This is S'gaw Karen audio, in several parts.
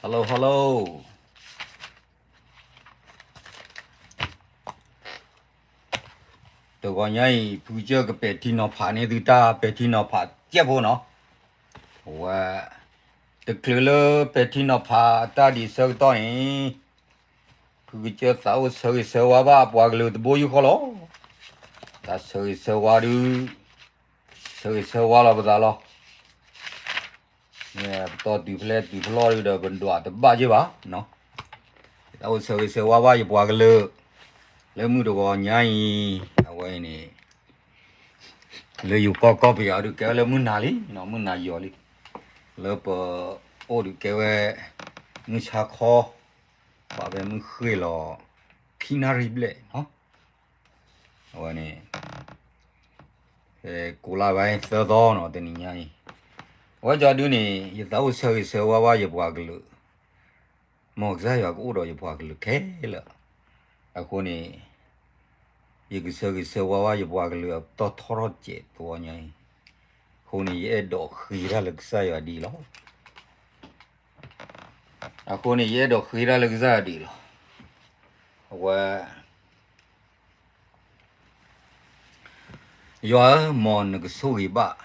Hello hello, တဂီၤညါအံၤ ဖုကစၢၢ်ကပဲာ်ထံနီၤဖးန့ၢ်သုတၢ် ပဲာ်ထံနီၤဖးကဲဖိနီၤ. အဝဲ တချုးလၢပဲာ်ထံနီၤဖးတၢ်ဒံးဆၢကတီၢ်န့ၣ် ဖုကစၢၢ်သးအိၣ်ဆၢဂ့ၤဆၢဝါဘၣ်ပှၤကလုာ်တဘိယူၢ်ဃီလီၤ. တၢ်ဆၢဂ့ၤဆၢဝါဒုး ဆၢဂ့ၤဆၢဝါလီၤပသးလီၤ. ပတီၢ်တုၤဖဲလဲၣ်တုၤဖဲလဲၣ်ဒုးဒီးပဒွးတဘၣ်ယဲၢ်ဘၣ်. ယသးအိၣ်ဆၢဂ့ၤဆၢဝါဘၣ်ယပှၤကလုာ် လၢမုၢ်တဂီၤညါအံၤ အဝဲန့ၣ် လၢယိၤကီၢ်ကီၢ်ပယီၤဒုးကဲဝဲလၢမုၢ်နၤလံ, မုၢ်နၤယီၤလံ. လၢပအိၣ်ဒုးကဲဝဲ မုၢ်ဆါခီ ပှၤဖဲမုၢ်ဃ့ၢ်လီၤ ခံနၣ်ရံၣ်ဘျဲၣ်နီၤ. အဝဲန့ၣ် ကိးလါဝဲသၢသီနီၤ တနံၤညါအံၤ. အဝဲကၠီဒုန့ၣ် ယသးအိၣ်ဆၢဂ့ၤဆၢဝါဘၣ်ယပှၤကလုာ်, မ်ကစၢ်ယွၤကအိၣ်ဒီးယပှၤကလုာ်ခဲလၢာ်. အဃိန့ၣ် ယကဆၢဂ့ၤဆၢဝါဘၣ်ယပှၤကလုာ်အပတီၢ်ထီထီၣ်စဲးသဝီညါအံၤ. အဃိန့ၣ် ယအဲၣ်ဒိးဃ့တၢ်လၢကစၢ်ယွၤဒ်အံၤလီၤ. အဃိန့ၣ် ယအဲၣ်ဒိးဃ့တၢ်လၢကစၢ်ယွၤဒ်အံၤလီၤ. အဝဲ ယွၤဧၢ, မ်နကဆိၣ်ဂ့ၤဘၣ်,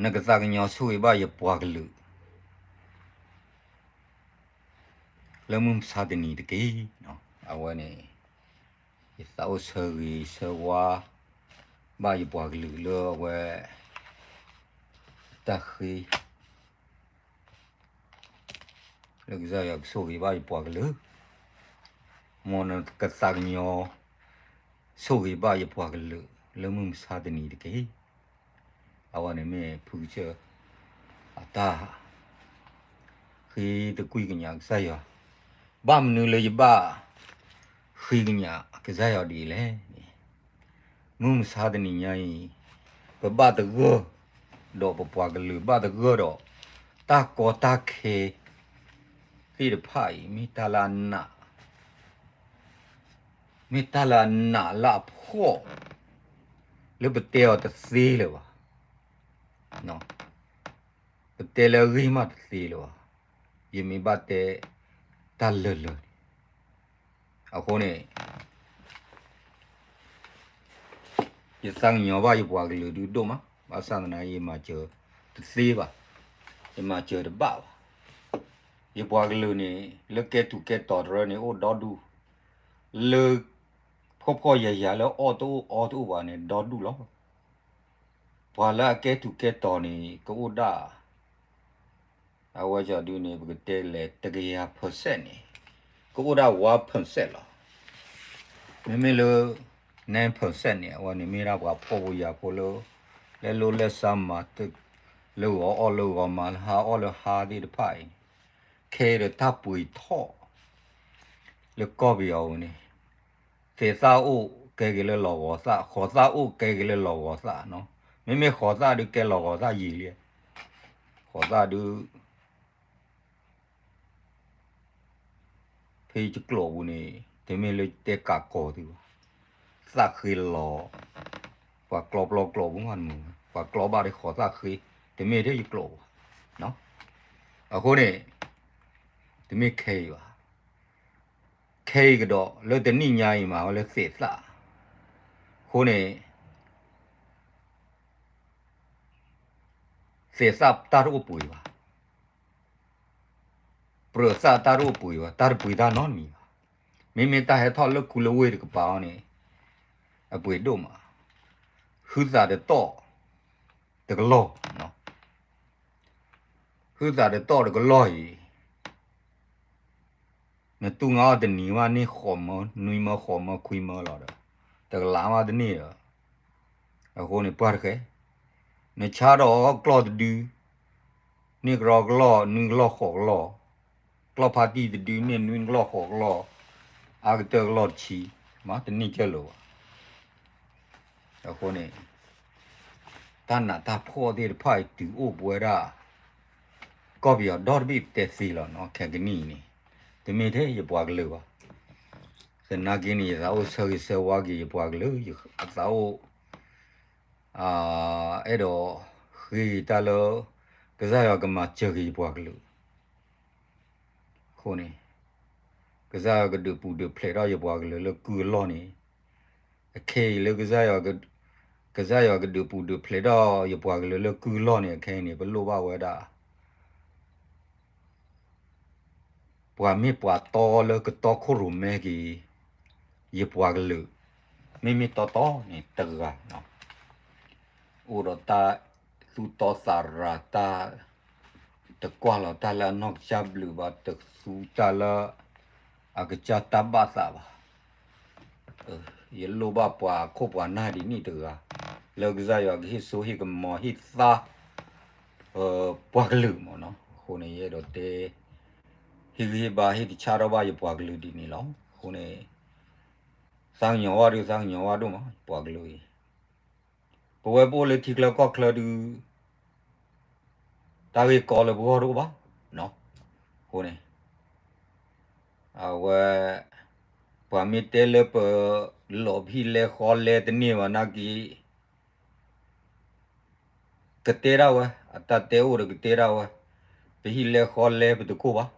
နကသးကညီၤဆိၣ်ဂ့ၤဘၣ်ယပှၤကလုာ် လၢမုၢ်မဆါတနံၤတက့ၢ်. အဝဲန့ၣ် ယသးအိၣ်ဆၢဂ့ၤဆၢဝါ ဘၣ်ယပှၤကလုာ်လၢအဝဲ တၢ်ဃ့ လၢကစၢ်ယွၤကဆိၣ်ဂ့ၤဘၣ်ယပှၤကလုာ်, မ်နကသးကညီၤ ဆိၣ်ဂ့ၤဘၣ်ယပှၤကလုာ် လၢမုၢ်မဆါတနံၤတက့ၢ်. အဝဲန့ၣ်မ့ၢ်ဖုကစၢၢ် အတၢ် ဃ့သကွံၢ်ကညးကစၢ်ယွၤ, ဘၣ်မနုၤလၢယဘၣ် ဃ့ကညးကစၢ်ယွၤဒ်အံၤလဲၣ်န့ၣ်, မုၢ်မဆါတနံၤညါအံၤ ပဘၣ်သဂၢၢ် ဒီးပပှၤကလုာ်ဘၣ်သဂၢၢ်ဒီး တၢ်ကီတၢ်ခဲ သ့ၣ်တဖၣ်အံၤ မ့ၢ်တၢ်လၢအနာ် မ့ၢ်တၢ်လၢအနာ်လၢအဖှီၣ် လၢပတဲအီၤတသ့လၢၤဘၣ်. ပတဲလၢအဂ့ၢ်မးတသ့လၢၤဘၣ်. ယမ့ၢ်ဘၣ်တဲ တၢ်လၢာ်လၢာ်န့ၣ်, အဃိန့ၣ် ယသးကညီၤဘၣ်ယပှၤကလုာ်ဒုးဒိၣ်မး, ဘၣ်ဆၣ်သနာ်ယမၤစၢၤတသ့ဘၣ်, ယမၤစၢၤတဘၣ်ဘၣ်. ယပှၤကလုာ်န့ၣ် လၢကဲထူးကဲတီၤတရၢန့ၣ်အိၣ်ဒီဒူၣ်, လၢ ဖှီၣ်ဖှီၣ်ယာ်ယာ်လၢအီၣ်တအိၣ်အီတအိၣ်ဘၣ်န့ၣ် ဒီဒူၣ်လီၤ. ပှၤလၢအကဲထူးကဲတီၤန့ၣ် ကအိၣ်ဒၣ် အဝဲကၠီဒုန့ၣ် ပကတဲလဲၤတကယၤ percent န့ၣ် ကအိၣ်ဒၣ် one percent လီၤ. မ့မ့ၢ်လၢ nine percent န့ၣ် အဝဲန့ၣ်မ့ၢ်ဒၣ်ပှၤဖှီၣ်ဖိယာ်ဖိလၢ လဲၤလိၣ်လဲၤဆါမၤ လၢဂီၤအီၣ်လၢဂီၤမၤ လၢဟါအီၣ်လၢဟါသ့ၣ်တဖၣ်အံၤန့ၣ် ခဲအံၤဒီးတၢ်ပှ့ၤထီၣ် လၢကီၢ်ပယီၤပူၤန့ၣ် သဲးသၣ်အိၣ်ကဲက့ၤလၢလီၤဂီၤသၣ်, ဃိးသၣ်အိၣ်ကဲက့ၤလၢလီၤဂီၤသၣ်နီၤ. မ့မ့ၢ်ဃိးသၣ်ဒုးကဲလီၤဂီၤသၣ်ယံာ်လံ. ဃိးသၣ်ဒုး ဖဲယကျိာ်ပူၤန့ၣ် တမ့ၢ်လၢတဲကးကီၤသုဘၣ်. သၣ်ဃ့လီၤ, ပှၤကျီပျီကျိာ်ပူၤမးတမုာ်, ပှၤကျီဘၣ်ဒီးဃိးသၣ်ဃ့, တမ့ၢ်ထဲယကျိာ်ပူၤဘၣ်. အဃိန့ၣ် တမ့ၢ်ခဲအံၤဘၣ်. ခဲအံၤကဒီးလၢတနံၣ်ညါအံၤမၤဝဲလၢသဲးသၣ်, အဃိန့ၣ် သဲးသၣ်တၢ်တအိၣ်ပှ့ၤဘၣ်. ပြၢးသၣ်တၢ်တအိၣ်ပှ့ၤဘၣ်, တၢ်တပှ့ၤတၢ်နီတမံၤဘၣ်. မ့မ့ၢ်တၢ်ဟဲထီၣ်လၢခူလၢဝ့ၢ်တကပၤအီၤန့ၣ် အပှ့ၤဒိၣ်မး. ဟုသးတတီၢ်တကလီၢ်, ဟုသးတတီၢ်တကလီၢ်အံၤ နတူၢ်ငါအီၣ်တနံၤမးန့ၢ်ဃိးမၢ, နွံမၢ, ဃိးမၢ, ခွံမၢလီၤဒီး တကလးမးတန့ၢ်ဒီး, အဃိန့ၣ်ပှၢ်တဃဲ, နဆါဒီးကျီၢ်တဒု, န့ၢ်ကရီကလီၢ်, နွံကလီၢ်, ဃိးကလီၢ်, ကျီၢ်ဖါတံၢ်တဒုန့ၢ်နွံကလီၢ်, ဃိးကလီၢ်, အါကတၢၢ်ကလီၢ်တဆံ, မးတန့ၢ်ကၢၢ်လိာ်ဘၣ်. အဃိန့ၣ် တၢ်နးတၢ်ဖှီၣ်သ့ၣ်တဖၣ်အံၤ တုၤအိၣ်ပဝဲဒၣ် ကီၢ်ပယီၤဒီတဘ့ၣ်ပတဲသ့လီၤနီၤ, ခဲကနံၣ်အံၤန့ၣ် တမ့ၢ်ထဲယပှၤကလုာ်ဘၣ်. သနာ်က့န့ၣ် ယသးအိၣ်ဆၢဂ့ၤဆၢဝါက့ၤယပှၤကလုာ်, ယသးအိၣ် အဲၣ်ဒိးဃ့တၢ်လၢ ကစၢ်ယွၤကမၤစၢၤက့ၤယပှၤကလုာ်, အဃိန့ၣ် ကစၢ်ယွၤကဒုးပူၤဒုးဖျဲးထီၣ်ယပှၤကလုာ်လၢကုၢ်အလီၢ်န့ၣ်, အခဲအံၤလၢ ကစၢ်ယွၤကဒုးပူၤဒုးဖျဲးထီၣ်ယပှၤကလုာ်လၢကုၢ်အလီၢ်န့ၣ် အခဲအံၤန့ၣ် ပလိၣ်ဘၣ်ဝဲဒၣ် ပှၤမ့ၢ်ပှၤတီလၢကတီခိၣ်ရိၣ်မဲက့ၤ ယပှၤကလုာ် မ့မ့ၢ်တီတီန့ၣ်တဂၤ, အိၣ်ဒီးတၢ်သူၣ်တီသးရၤ တၢ်တကွၢ်လီၤတၢ်လၢအနီၢ်ကစၢ်ဘျုးဘၣ်, တသူတၢ်လၢအကစၢ်တၢ်ဘၣ်သးဘၣ်. ယလိၣ်ဘၣ်ပှၤခိၣ်ပှၤနၢ်ဒ်န့ၣ်တဂၤ လၢကစၢ်ယွၤကဟ့ၣ်စိဟ့ၣ်ကမီၤဟ့ၣ်သါ ပှၤကလုာ်မ့ၢ်နီၤ. အဃိန့ၣ် ယအဲၣ်ဒိးတဲ ဟ့ၣ်ဂံၢ်ဟ့ၣ်ဘါဟ့ၣ်တဆၣ်ထီၣ်ဘၣ်ယပှၤကလုာ်ဒ်န့ၣ်လီၤ. အဃိန့ၣ် သးကညီၤဝါဒုး သးကညီၤဝါဒိၣ်မး ပှၤကလုာ်အံၤ, ပဝဲပအိၣ်လၢထံချၢကီၢ်ချၢဒုး တၢ်ဂ့ၢ်ကီလၢပဂီၢ်တအိၣ်ဘၣ်. အဃိန့ၣ် အဝဲ ပှၤမ့ၢ်တဲလၢပ လီၤပဟံၣ်လဲဃီလဲတန့ၢ်ဘၣ်နာ်က့ ကတဲဒၣ်ဝဲ, အတၢ်တဲအိၣ်ဒီးကတဲဒၣ်ဝဲ, ပဟံၣ်လဲဃီလဲပတခိၣ်ဘၣ်.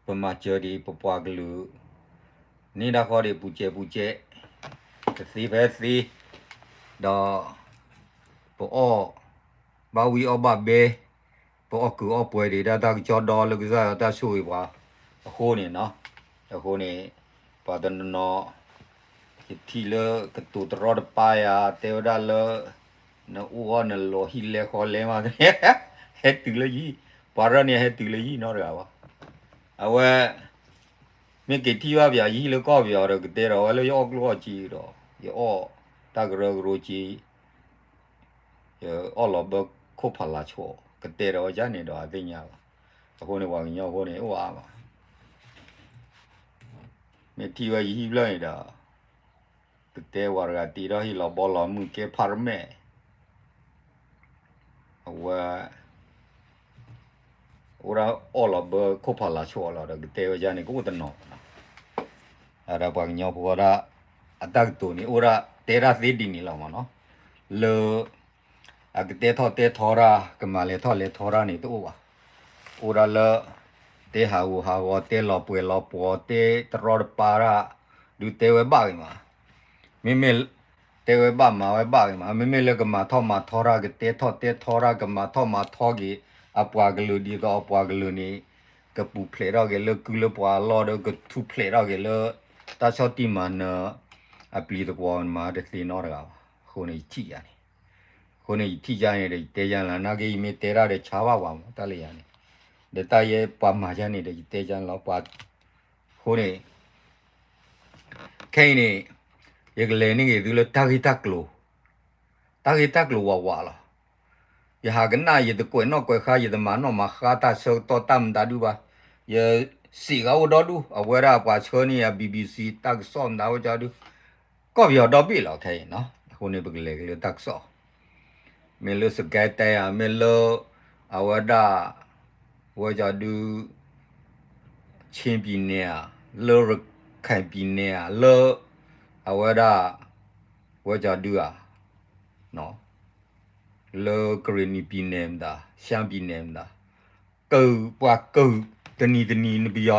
ပမၤစၢၤဒံးပပှၤကလုာ် န့ၢ်ဒၣ်ဃီဒံးပူၤစဲးပူၤစဲး, တသ့ဖဲသ့, ဒီး ပအီၣ်ဘၣ်ဝံၣ်အီၣ်ဘၣ်ဘဲ, ပအီၣ်ကုးအီၣ်ပှဲၤဒံးဒၣ်တၢ်ကစီၣ်ဒီလၢကစၢ်ယွၤတၢ်ဆိၣ်ဂ့ၤပှၤ, အဃိန့ၣ်, အဃိန့ၣ် ပှၤတနီၤနီၤ ယထံၣ်လၢကတိၤတရီတပါယၤ တဲဝဲဒၣ်လၢ နအိၣ်အီၣ်နလီၤဟံၣ်လဲဃီလဲမး, ဟဲတုၤလၢယဟံၣ်, ပှၤရၢန့ၣ်ဟဲတုၤလၢယဟံၣ်နီတဂၤဘၣ်. အဝဲ မ့ၢ်က့ၤထံၣ်ဘၣ်ပယီၤယဟံၣ်လၢကီၢ်ပယီၤဒီး ကတဲဒီးဝဲလၢယအီၣ်ကျိၣ်အီၣ်စ့ဒီး ယအီၣ်တၢ်ကရၢကရိစ့, ယအီၣ်လီၤဘၢခိၣ်ဖးလၤဆီ, ကတဲဒီးဝဲဒ်န့ၣ်ဒီးအသ့ၣ်ညါဘၣ်. အဃိန့ၣ် ပှၤကညီဖိန့ၣ် အိၣ်အါမး, မ့ၢ်ထံၣ်ဝဲယဟံၣ်ဖျၢၣ်န့ၣ်ဒီး ကတဲဝဲတဂၤတ့ထီၣ်ဟံၣ်လီၤဘီလီၤမုၢ်ကဲဖးရမဲာ်, အဝဲ အိၣ်ဒၣ်အီၣ်လီၤဘၢခိၣ်ဖးလၤဆီလီၤဒီး ကတဲဝဲဒ်န့ၣ် ကအိၣ်တနီၤဘၣ်နီၤ. ဒီးပှၤကညီဖိဒၣ် အတၢ်ကတိၤန့ၣ် အိၣ်ဒၣ်တဲဒၣ်သ့ဒ်န့ၣ်လီၤမးနီၤ. လၢ အကတဲထီၣ်တဲထီတၢ် ကမၤလဲၤထီၣ်လဲၤထီတၢ်န့ၣ်တအိၣ်ဘၣ်. အိၣ်ဒၣ်လၢ တဲဟးဂူာ်ဟးဂီၤ တဲလီၤပှဲၤလီၤပှီၤ တဲတရီတပါတၢ် ဒုးတဲဝဲဘၣ်ဂ့ၤမး, မ့မ့ၢ် တဲဝဲဘၣ်မၤဝဲဘၣ်ဂ့ၤမး, မ့မ့ၢ်လၢကမၤထီၣ်မၤထီတၢ် ကတဲထီၣ်တဲထီတၢ် ကမၤထီၣ်မၤထီက့ၤ အပှၤကလုာ်ဒ်သိးအပှၤကလုာ်န့ၣ် ကပူၤဖျဲးထီၣ်က့ၤလၢကုၢ်လၢပှၤအလီၢ်ဒီး ကထူၣ်ဖျဲးထီၣ်က့ၤလၢ တၢ်ဆီၣ်တံၢ်မၤနၢၤ အပျံၤသကွီၤမၤတသ့နီတဂၤဘၣ်. အဃိန့ၣ်ယထံၣ်ယၤန့ၣ်, အဃိန့ၣ်ယထံၣ်ယၤန့ၣ်ဒီး ယတဲယၤလၢ နာ်က့ယမ့ၢ်တဲတၢ်ဒီးဆါဘၣ်ပှၤမး တၢ်လၢယၤန့ၣ်, ဒီးတၢ်ယဲပှၤမၤယၤန့ၣ်ဒီး ယတဲယၤလီၤပှၤ, အဃိန့ၣ် ခဲအံၤန့ၣ် ယကလဲၤန့ၢ်က့ၤသုလၢတၢ်ဂ့ၢ်တၢ်ကျိၤ, တၢ်ဂ့ၢ်တၢ်ကျိၤဝးဝးလီၤ. ယဟးကနၣ် ယတကွဲးနီၣ်ကွဲးဃါ ယတမၤနီၣ်မၤဃါတၢ်ဆၢကတီၢ်တၢ်မတၤဒုဘၣ်. ယစံးဂၤအိၣ်ဒီဒူၣ် အဝဲဒၣ်ပှၤဆှၢန့ၢ်ယၤ BBC တၢ်ကစီၣ်မတၤဝဲကၠီဒု, ကီၢ်ပယီၤဒီဘ့ၣ်လီၤခဲအံၤနီၤ. အဃိန့ၣ် ပကလဲၤက့ၤလၢတၢ်ကစီၣ် မ့ၢ်လၢစကဲတဲဧါ မ့ၢ်လၢ အဝဲဒၣ် ဝဲကၠီဒု ချင်းပြည်နယ် ဧါ, လၢရခိုင်ပြည်နယ် ဧါ, လၢ အဝဲဒၣ် ဝဲကၠီဒု ဧါ, လၢကရ့ၣ်နံၤ ပြည်နယ် မတၤ ရှမ်း ပြည်နယ် မတၤ ကုၢ်ပှၤကုၢ် တနံၤတနံၤနပယီၤ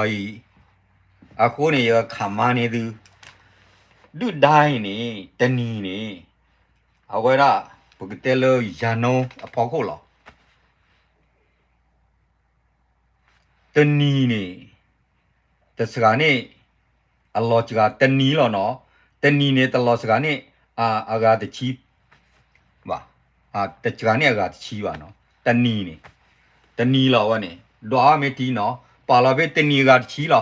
အံၤ, အဃိန့ၣ် ယခးမါန့ၢ်သု ဒုၣ်ဒါအံၤန့ၣ် တနံၤန့ၣ် အဝဲဒၣ် ပကတဲလၢ ရာနှုန်း အဖီခိၣ်လီၤ. တနံၤန့ၣ် တစှၤန့ၣ် အလီၤစှၤ တနံၤလီၤနီၤ, တနံၤန့ၣ် တလီၤစှၤန့ၣ် အဂၤတဆံဘၣ်, တစှၤန့ၣ်အဂၤတဆံဘၣ်နီၤ, တနံၤန့ၣ်, တနံၤလီၤဝဲန့ၣ် ဒွးအီၤမ့ၢ်ထံနီၤ, ပာ်လီၤဖဲတနံၤအဂၤတဆံလီၤ,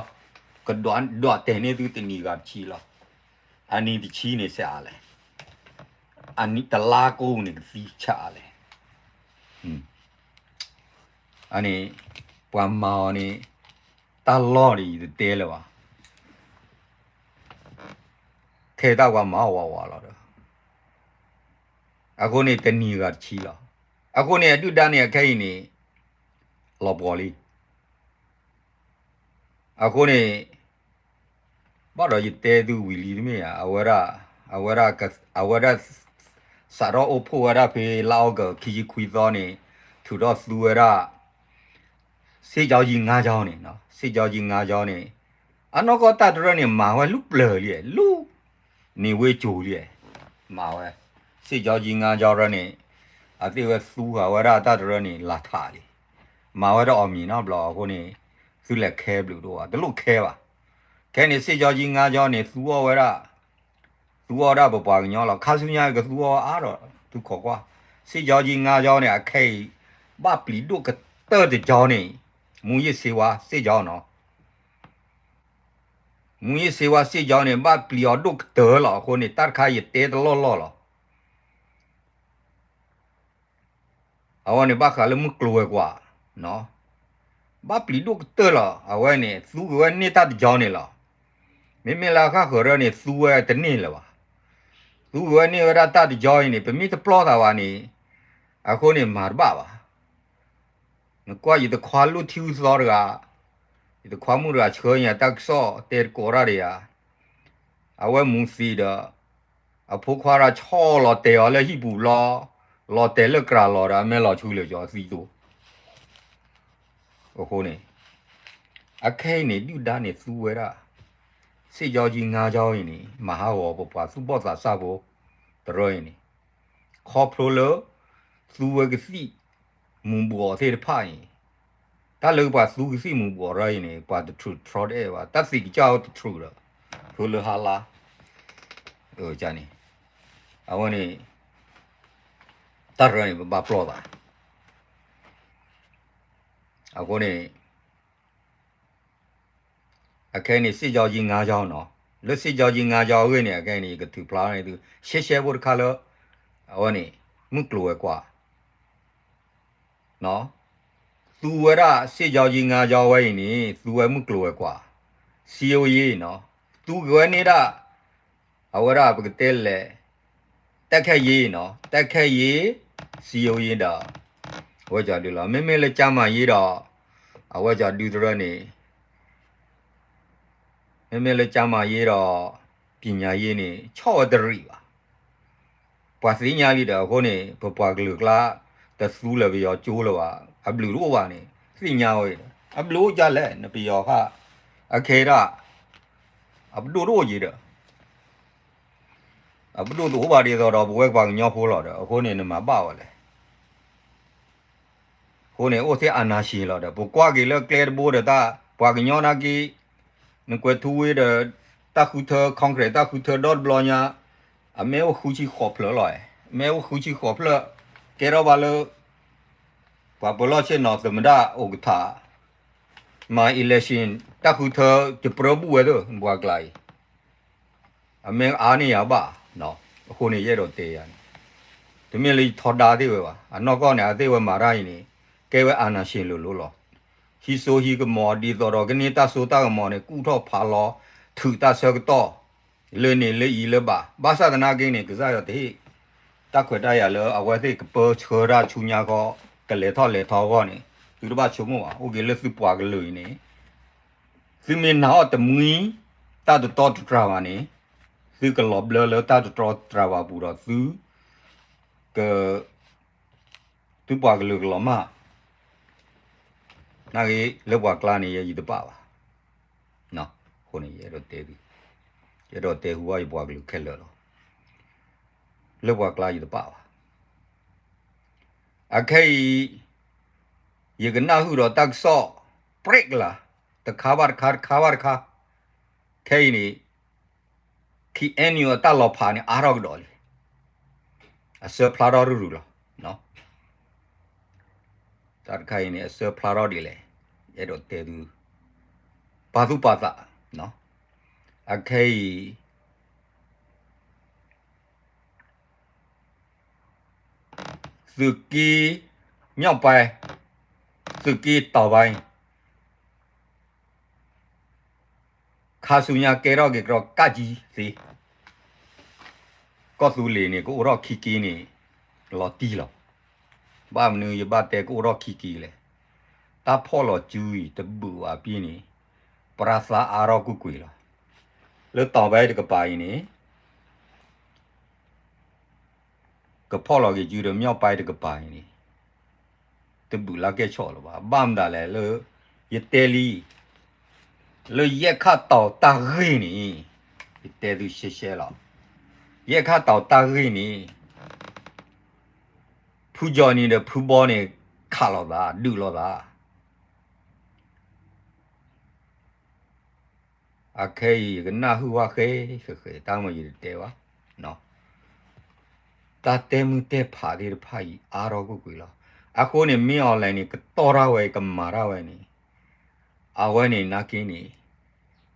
ကဒွး ဒွးတဲာ်န့ၢ်သုတနံၤအဂၤတဆံလီၤ, အနံၤတဆံန့ၣ်စှၤလဲၣ်, အနံၤတလါကိးန့ၣ်ကသံဆးလဲၣ် အန့ၣ် ပှၤမၤအီၤန့ၣ် တၢ်လီၢ်ဒ်ယတတဲလၢၤဘၣ်, ခဲအံၤတၢ်ပှၤမၤအီၤဝးဝးလီၤဒီး, အဃိန့ၣ် တနံၤဂၤတဆံလီၤ. အဃိန့ၣ် အဒုၣ်ဒါန့ၣ် အခဲအံၤန့ၣ် လီၤပှီၤလံ. အဃိန့ၣ် ဘၣ်ဒီးယတဲသုဝံၤလံတမ့ၢ်ဧါ, အဝဲဒၣ် အဝဲဒၣ် အဝဲဒၣ် စးထီၣ်အိၣ်ဖှိၣ်ဝဲဒၣ်ဖဲလါအီကူး ခံဆံခွံသီန့ၣ် ထုးထီၣ်သူဝဲဒၣ် စစ်ကြောင်းကြီးငါးကြောင်းန့ၣ်, စစ်ကြောင်းကြီးငါးကြောင်းန့ၣ် အနီၢ်ကီၢ်တၢ်တရၢန့ၣ် မၤဝဲလူၢ်ပျၢၤလံ, လူၢ်န့ၣ်ဝ့ၢ်ကၠိၤလံ, မၤဝဲ စစ်ကြောင်းကြီးငါးကြောင်းရၢန့ၣ် အသ့ၣ်ဝဲသူဃာ်ဝဲဒၣ်တၢ်တရၢန့ၣ် လၢထးလံ, မၤဝဲတအီၣ်မ့ၤနီတဘျီအဃိန့ၣ် သုလဲၤခဲဘျုးတအိၣ်ဘၣ်, တလိၣ်ခဲဘၣ်. ခဲန့ၣ် စစ်ကြောင်းကြီးငါးကြောင်းန့ၣ် သူအီၣ်ဝဲဒၣ် သူအီၣ်ဒၣ်ပပှၤကညီလီၤ. ခါဆူညါကသူအီၣ်အါဒီး သုခိးကွၢ်, စစ်ကြောင်းကြီးငါးကြောင်းန့ၣ် အခဲအံၤ ဘၣ်ပျံၤဒိၣ်ကတၢၢ်တကြောင်းန့ၣ် မူးယစ်ဆေးဝါးစစ်ကြောင်းနီၤ, မူးယစ်ဆေးဝါးစစ်ကြောင်းန့ၣ် ဘၣ်ပျံၤအီၤဒိၣ်ကတၢၢ်လီၤ. အဃိန့ၣ် တၢ်တခါယတဲတလီၢ်လီၢ်လီၤ. အဝဲန့ၣ်ဘၣ်ဃးလၢမုၢ်ကျိၤဝဲၤကွာ်, ဘၣ်ပျံၤဒိၣ်ကတၢၢ်လီၤ. အဝဲန့ၣ် သူက့ၤဝဲန့ၢ်တၢ်တကြောင်းန့ၣ်လီၤ. မ့မ့ၢ်လၢအဃၣ်ဃၢၤရၢန့ၣ် သူဝဲတန့ၢ်လၢၤဘၣ်. သူက့ၤဝဲန့ၢ်ဝဲဒၣ်တၢ်တကြောင်းအံၤန့ၣ် ပမ့ၢ်တပျီၢ်သးဘၣ်န့ၣ် အဃိန့ၣ်မၤတဘၣ်ဘၣ်. နကွၢ်ယတခွါလိၣ်ထံဂုၢ်သီတဂၤ, ယတခွါမုၣ်တဂၤဆှၢညါတၢ်ကစီၣ်တဲတကိးတၢ်ဒီးယၤ, အဝဲမူၤသံဒီး အဖိခွါတၢ်ဆီၣ်လီၤတဲာ်အီၤလၢဟံၣ်ပူၤဘျီ, လီၤတဲာ်လၢကြၤလီၤဒီးအမဲာ်လီၤဆူလၢာ်ကၠီသံသိး. အဃိန့ၣ် အခဲအံၤန့ၣ် ဒုၣ်ဒါန့ၣ်သူဝဲဒၣ် စစ်ကြောင်းကြီးငါးကြောင်းအံၤန့ၣ် မၤဟးဂီၤပပှၤသူၣ်ဘီၣ်သးစၢ်ဖိတရၢအံၤန့ၣ် ခီဖျိလၢ သူဝဲကသံၣ်မူးဘူးအီၤသ့ၣ်တဖၣ်အံၤ, တၢ်လၢပှၤသူကသံၣ်မူးဘူးအီၤရၢအံၤန့ၣ် ပှၤတထြူးတထြီတအဲၣ်ဘၣ်, တၢ်သံးကစၢ်အိၣ်တထြူးဒီး ဖျိလၢဟါလါန့ၣ်, အဝဲန့ၣ် တၢ်ရၢန့ၣ် ပဘၣ်ပျီၢ်သး အဃိန့ၣ် အခဲအံၤန့ၣ် စစ်ကြောင်းကြီးငါးကြောင်းနီၤ, လၢစစ်ကြောင်းကြီးငါးကြောင်းအဂ့ၢ်န့ၣ် အခဲအံၤန့ၣ် ယကထုးဖျါန့ၣ်သု ရှဲရှဲဖိတခါလၢ အဝဲန့ၣ် မုၢ်ကျိၤဝဲၤကွာ် သူဝဲဒၣ် စစ်ကြောင်းကြီးငါးကြောင်းဝဲအံၤန့ၣ် သူဝဲမုၢ်ကျိၤဝဲၤကွာ် စည်းရုံးရေးနီၤ, သူက့ၤဝဲန့ၢ်ဒၣ် အဝဲဒၣ်ပကတဲလဲၣ် တိုက်ခိုက်ရေးနီၤ, တိုက်ခိုက်ရေး စည်းရုံးရေးဒီး အဝဲကၠီဒုလီၤ. မ့မ့ၢ်လၢ ကျန်းမာရေး ဒီး အဝဲကၠီဒုတရၢန့ၣ် မ့မ့ၢ်လၢ ကျန်းမာရေး ဒီး ပညာရေး န့ၣ် ဆီၣ်ဝဲတရံးဘၣ်. ပှၤသ့ၣ်ညါလံဒီး အဃိန့ၣ် ပပှၤကလုာ်ကျါ တသူလၢၤပယီၤကၠိလၢၤဘၣ်, အဘျုးတအိၣ်ဘၣ်န့ၣ် သ့ၣ်ညါဝဲဒီး အဘျုးအိၣ်ဒ်လဲၣ် နပယီၤဃၣ် အခဲဒၣ် အပဒိၣ်တအိၣ်က့ၤဒီး အပဒိၣ်တအိၣ်ဘၣ်ဒ်သိးဒီး ပဝဲပှၤကညီဖိလီၤဒီး အဃိန့ၣ် နမၤဘၣ်ဝဲလဲၣ်. အဃိန့ၣ် အိၣ်ထဲ အာဏာရှင် လီၤဒီး ပကွၢ်က့ၤလၢကျဲတဘိဒီးတၢ် ပှၤကညီနာ်က့ နကွဲးထူဝ့ဒီး တၢ်ဃုထၢ Congress တၢ်ဃုထၢဒီတဘျီညါ အမ့ၢ်အိၣ်ဃုဆံဃိးဖျၢၣ်လီၤ, အမ့ၢ်အိၣ်ဃုဆံဃိးဖျၢၣ် ကဲထီၣ်ဘၣ်လၢ ပှၤပၢၤလီၢ်ဆ့ၣ်နီၤ သမ္မတ အိၣ်ကထါ မၤ election တၢ်ဃုထၢ ယပြၢဘူးဝဲသ့ၣ် ပှၤကျါအံၤ အမ့ၢ်အါန့ၢ်ယၤဘၣ်, အဃိန့ၣ် ယအဲၣ်ဒိးတဲယၤန့ၣ် တမ့ၢ်လၢယထီဒါသ့ၣ်ဝဲဘၣ်. အနီၢ်ကီၢ်န့ၣ် အသ့ၣ်ဝဲမၤတၢ်အံၤန့ၣ် ကဲဝဲ အာဏာရှင် လိၤလိၤလီၤ. ဟံးစိဟံးကမီၤ ဒ်သိးဒီးကန့ၢ်တၢ်စိတၢ်ကမီၤန့ၣ် ကူၣ်ထီၣ်ဖးလီၤ ထုးတၢ်ဆၢကတီၢ် လၢန့ၣ်လၢအံၤလၢဘၣ်. ဘၣ်ဆၣ်သနာ်က့န့ၣ် ကစၢ်ယွၤတဟ့ၣ် တၢ်ခွဲးတၢ်ယာ်လၢအဝဲသ့ၣ်ကပၢဆှၢတၢ်ဆူညါဃီ ကလဲၤထီၣ်လဲၤထီအဂီၢ်န့ၣ် သုတဘၣ်ဆိကမိၣ်ဘၣ်. အိၣ်က့ၤလၢသုပှၤကလုာ်အံၤန့ၣ် သုမ့ၢ်နာ်အီၤတမှံ တၢ်တတီတတြၢ်ဘၣ်န့ၣ် သုကလီၤဘျၢလၢတၢ်တတီတတြၢ်ဘၣ်ပူၤဒီး သု က သုပှၤကလုာ်ကလီၤမၢ် နာ်က့ လၢပှၤကျါန့ၣ် ယဲယတပာ်ဘၣ်. အဃိန့ၣ် ယအဲၣ်ဒိးတဲသု ယအဲၣ်ဒိးတဲဟူဘၣ်ယပှၤကလုာ်ခဲလၢာ်လီၤ. လၢပှၤကျါယတပာ်ဘၣ်. အခဲအံၤ ယကနၢ်ဟူဒီးတၢ်ကစီၣ် ပြဲးကလာ် တခါဘၣ်တခါ တခါဘၣ်တခါ ခဲအံၤန့ၣ် KNU အတၢ်လီၤဖးန့ၣ် အါထီၣ်ကဒီးလံ. အစၢဖျါထီၣ်ရုၢ်ရုၢ်လီၤ. တၢ်တခါအံၤန့ၣ် အစၢဖျါထီၣ်ဒ်လဲၣ် ယအဲၣ်ဒိးတဲသု ပာ်သူၣ်ပာ်သး အခဲအံၤ သုးက့ မြောက်ပိုင်း သုးက့ တောင်ပိုင်း ခါဆူညါကဲထီၣ်က့ၤကဒီးကးကံသ့, ကီၢ်သူလ့ၤန့ၣ် ကအိၣ်ထီၣ်ခံက့န့ၣ် လီၤတံၢ်လီၤ. ဘၣ်မနုၤယဘၣ်တဲကအိၣ်ထီၣ်ခံက့လဲၣ်. တၢ်ဖီၣ်လီၤစုအံၤတဘုးဘၣ်ပံၤန့ၣ် ပရၢသါအါထီၣ်ကွ့ၢ်ကွ့ၢ်လီၤ. လၢတောင်ပိုင်းတကပၤအံၤန့ၣ် ကဖီၣ်လီၤက့ၤစုဒီး မြောက်ပိုင်းတကပၤအံၤန့ၣ် တဘုးလၢကဲဆီၣ်လၢၤဘၣ်. ဘၣ်မတၤလဲၣ်လၢ ယတဲလံ, လၢယဲၢ်ခၣ်တီၤတၢ်ဂ့ၢ်န့ၣ်, ယတဲသုရှဲရှဲလီၤ, ယဲၢ်ခၣ်တီၤတၢ်ဂ့ၢ်န့ၣ်, ဖုကၠီနံၤဒီးဖုဘီန့ၣ် ခးလိာ်သး ဒုးလိာ်သး အခဲအံၤ ယကနၢ်ဟူဝဲဃဲဃဲဃဲ တၢ်မ့ၢ်ယတတဲဘၣ်, တၢ်တဲမုၢ်တဲဖးသ့ၣ်တဖၣ်အံၤ အါထီၣ်ကွ့ၢ်ကွ့ၢ်လီၤ. အဃိန့ၣ် မ့ၢ် online န့ၣ် ကတီၢ်တၢ်ဝဲ ကမၤတၢ်ဝဲန့ၣ်, အဝဲန့ၣ်နာ်က့န့ၣ်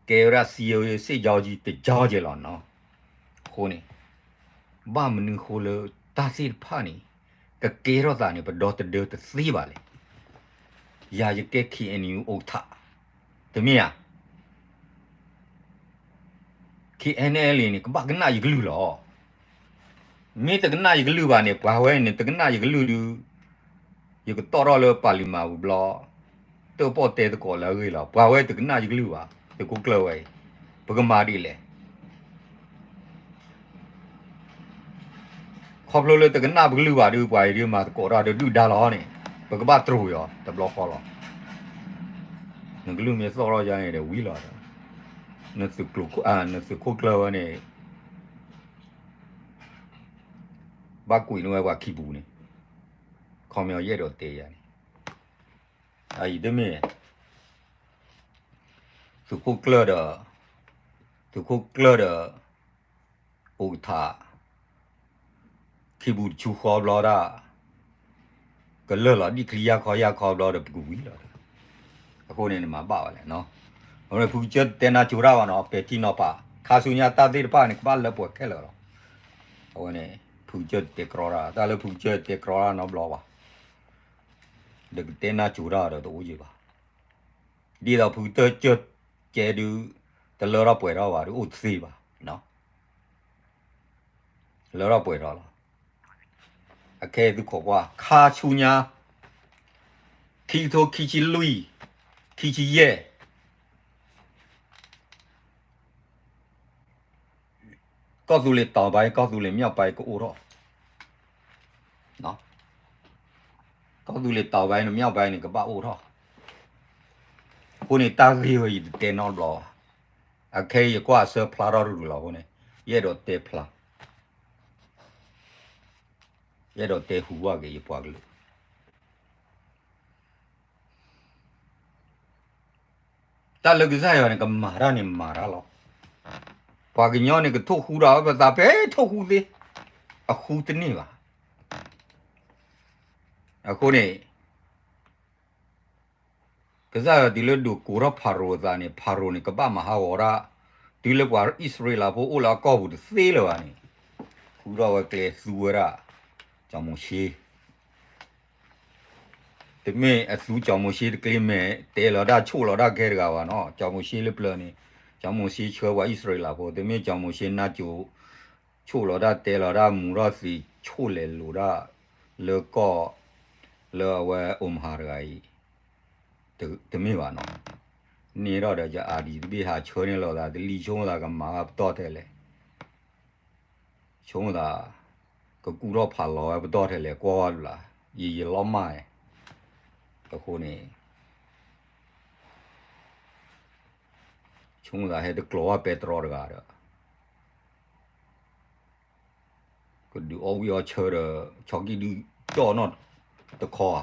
ကဲဝဲဒၣ် စံယိ စ့ၣ်ကၠီကၠံ တကၠီကဲလီၤနီၤ. အဃိန့ၣ် ဘၣ်မနုၤဃိလၢတၢ်သ့ၣ်တဖၣ်န့ၣ် ကကဲထီၣ်သးန့ၣ် ပဒီသဒၢတသ့ဘၣ်လဲၣ်. ယၤယကဲ KNU အိၣ်ထး, တမ့ၢ်ဧါ. KNLA န့ၣ် ကဘၣ်ကနၣ်ယကလုၢ်လီၤ. မ့ၢ်တကနၣ်ယကလုၢ်ဘၣ်န့ၣ် ပှၤဝဲန့ၣ် တကနၣ်ယကလုၢ်ဒုး ယကတီၢ်ထီၣ်လၢပၢ်လံၤမၤပူၤဘျီ, တၢ်ပီၣ်တဲသကိးလၢအဂ့ၢ်လီၤ. ပှၤဝဲတကနၣ်ယကလုၢ်ဘၣ်, သုးခိၣ်ကျၢၢ်ဝဲအံၤ, ပကမၤဒ်လဲၣ်. ခီဖျိလၢတကနၣ်ပကလုၢ်ဘၣ်ဒီး ပှၤအံၤဒုးမၤသကိးတၢ်ဒီးဒုၣ်ဒါလီၤန့ၣ်, ပကဘၣ်တြူာ်အီၤတဘျီဃီလီၤ. နကလုၢ်မ့ၢ်သီၣ်ထီၣ်ယါန့ၣ်ဒီးဝံၤလီၤ. နသုးခိၣ်ကျၢၢ်ဝဲန့ၣ် ဘၣ်ကွံာ်န့ၢ်ဝဲပှၤခံပူၤန့ၣ်, ခီပညီယအဲၣ်ဒိးတဲယၤန့ၣ်, အအံၤတမ့ၢ် သုးခိၣ်ကျၢၢ်ဒီး, သုးခိၣ်ကျၢၢ်ဒီး အိၣ်ကထး ခံပူၤတဆူဃီဘျီဒၣ်, ကလၢာ်လီၤဒံၣ်ချံယၢ်ခီယၢ်ခီဘျီဒီး ပကဝံၤလီၤ. အဃိန့ၣ် နမၤဘၣ်ဝဲလဲၣ်နီၤ. အဃိန့ၣ် ဖုကစၢၢ်တတဲနါစိၤတၢ်ဘၣ်နီၤ, ပဲာ်ထံနီၤဖး, ခါဆူညါတၢ်သ့ၣ်တဖၣ်န့ၣ် ကဘၣ်လၢပှဲၤခဲလၢာ်လီၤ. အဝဲန့ၣ် ဖုကစၢၢ်တတဲကြီတၢ်, တၢ်လၢဖုကစၢၢ်တဲကြီတၢ်နီတဘျီဘၣ်, ဒီးကတဲနါစိၤတၢ်ဒီးတအိၣ်ယံၤဘၣ်. ဒ်သိးဖုကစၢၢ်ကဲဒုး တလၢထီၣ်ပှဲၤထီၣ်ဘၣ်ဒီး အိၣ်တသ့ဘၣ်. လၢထီၣ်ပှဲၤထီၣ်လီၤ. အခဲအံၤသုခိးကွၢ် ခါဆူညါ ခံကထိခံဆံလွံၢ် ခံဆံယဲၢ် ကီၢ်သူလ့ၤတီၤဘၣ် ကီၢ်သူလ့ၤမၠီၣ်ဘၣ်ကအိၣ်ထီၣ်, ကီၢ်သူလ့ၤတီၤဘၣ်န့ၣ် မၠီၣ်ဘၣ်န့ၣ် ကဘၣ်အိၣ်ထီၣ်. အဃိန့ၣ် တၢ်ဂ့ၢ်ဝဲယတတဲနီတဘျီဘၣ်. အခဲအံၤယကွၢ်အဆၢဖျါထီၣ်တရူးလီၤအဃိန့ၣ် ယအဲၣ်ဒိးတဲဖျါ, ယအဲၣ်ဒိးတဲဟူးဝၣ်က့ၤယပှၤကလုာ် တၢ်လၢကစၢ်ယွၤန့ၣ် ကမၤတၢ်န့ၣ်မၤတၢ်လီၤ. ပှၤကညီန့ၣ် ကထိၣ်ဃူဒီးပသးဖဲထိၣ်ဃူသ့, အဃူတန့ၢ်ဘၣ်. အဃိန့ၣ် ကစၢ်ယွၤတုၤလၢဒိးကိးထီၣ်ဖၤရိၤအသးန့ၣ် ဖၤရိၤန့ၣ် ကဘၣ်မၤဟးဂီၤဒၣ်, တုၤလၢပှၤအံၣ်စရ့လးဖိအိၣ်လၢအကီၢ်ပူၤတသ့လၢၤဘၣ်န့ၣ်, ဃုထီၣ်ဝဲကျဲသူဝဲဒၣ် စီၤမိၤၡ့ တမ့ၢ်အသူစီၤမိၤၡ့တကျ့မဲာ် တဲလီၤတၢ်ဆိၣ်လီၤတၢ်ခဲတဂၤဘၣ်နီၤ. စီၤမိၤၡ့လၢပျၢၤန့ၣ် စီၤမိၤၡ့ဆှၢပှၤအံၣ်စရ့လးဖိ, တမ့ၢ်စီၤမိၤၡ့နါစိၤ ဆိၣ်လီၤတၢ်တဲလီၤတၢ်မူထီၣ်သံး ဆိၣ်လဲၤလိာ်တၢ် လၢကီၢ် လၢအဝဲအိၣ်မဟါတဂၤအံၤ တမ့ၢ်ဘၣ်နီၤ. န့ၣ်ဒီးဒီးယအါဒံးတဘ့ၣ်ဟးဆှၢန့ၢ်လိာ်သးတလံ ဆိကမိၣ်သးကမၤပတီၢ်ထဲလဲၣ် ဆိကမိၣ်သး ကကူၣ်ထီၣ်ဖးလီၤဝဲပတီၢ်ထဲလဲၣ် ကွၢ်ဝဲလၢ်, ယယလီၤမၢ်, အဃိန့ၣ် ဆိကမိၣ်သးဟဲတကျိၤဝဲပဲတြီတဂၤဒီး ကဒုးအီၣ်ဝံၣ်အီၣ်ဆၢဒီး ဆီကံၣ်ဒုၣ်ကၠီၣ်နီၣ်တခီဧါ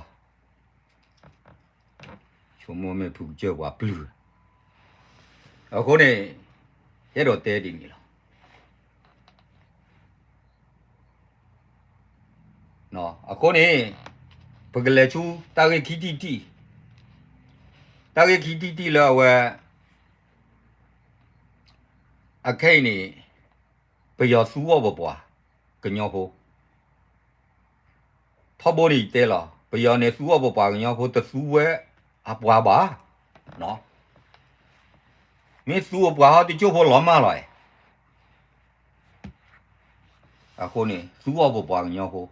ဆိကမိၣ်မ့ၢ်ဖုကစၢၢ်ပှၤပျုၢ်, အဃိန့ၣ် ယအဲၣ်ဒိးတဲဒ်န့ၣ်လီၤ. အဃိန့ၣ် ပကလဲၤဆူတၢ်ဂ့ၢ်ခံထံၣ်တထံၣ်, တၢ်ဂ့ၢ်ခံထံၣ်တထံၣ်လၢအဝဲ အခဲအံၤန့ၣ် ပယီၤသူအီၣ်ပပှၤကညီဖိ ထီဘိန့ၣ်ယတဲလီၤ ပယီၤန့ၣ်သူအီၣ်ပပှၤကညီဖိ တသူဝဲအပှၤဘၣ်, မ့ၢ်သူအပှၤဟီတကၠိၢ်ဖိလီၤမၢ်လီၤ. အဃိန့ၣ် သူအီၣ်ပပှၤကညီဖိ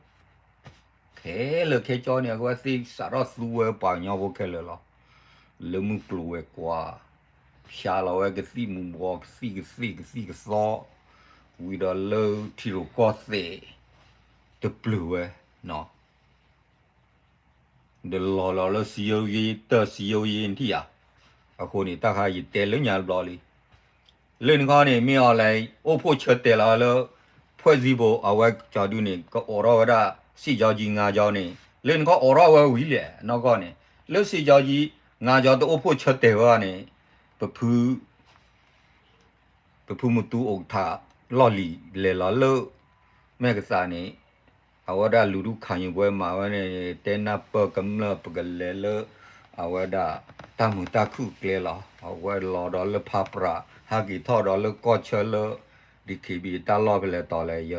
ခဲလၢာ်ခဲဆ့န့ၣ် အဝဲသ့ၣ်စးထီၣ်သူဝဲပှၤကညီဖိခဲလၢာ်လီၤ. လၢမုၢ်ကျိၤဝဲၤကွာ် ဖျါလီၤဝဲကသံၣ်မူၤဘှီး ကသံၣ်ကသ့ၣ် ကသံၣ်ကသီ, ဝံၤဒီးလၢထံရူၢ်ကီၢ်သဲး တပျုၤဝဲ, ဒီးလီၤလီၤလၢစံယိယ့တၢ် စံယိယ့ နထံၣ်ဧါ, အဃိန့ၣ် တၢ်ခါယတဲလၢညါတဘျီလံ. လၢနခီန့ၣ် မ့ၢ်အီၤလဲၣ် အိၣ်ဖှိၣ်ဆၢတဲာ်လီၤလၢ ဖွဲ့စည်းပုံ အဝဲကၠီဒုန့ၣ် ကအိးထီၣ်ဝဲဒၣ် စစ်ကြောင်းကြီး ငါးကြောင်း န့ၣ် လၢနခီအိးထီၣ်ဝဲဝံၤလဲၣ် နီၢ်ကီၢ်န့ၣ် လၢ စစ်ကြောင်းကြီး ငါးကြောင်း တအိၣ်ဖှိၣ်ဆၢတဲာ်ဝဲန့ၣ် ပဖု ပဖုမူတူအိၣ်ကထး လီၢ်လံၤလဲၤလီၤလၢ မဲာ်ကသးန့ၣ် အဝဲဒၣ်လူၤဒူၣ်ခးယုာ်ပှဲၤမးဝဲန့ၣ် တဲနၢ်ပၢၢ်ကမျၢၢ်ပကလဲၤလၢ အဝဲဒၣ် တၢ်မုာ်တၢ်ခုၣ်ကျဲလီၤ. အဝဲလီၤဒီးလၢဖးပြး ဟးက့ၤထီၣ်ဒီးလၢကီၢ်ဆၢလၢ ဒီး ခ့ဘံၣ် တၢ်လီၢ်ဖဲလဲၣ်တီၤလဲၣ် ယ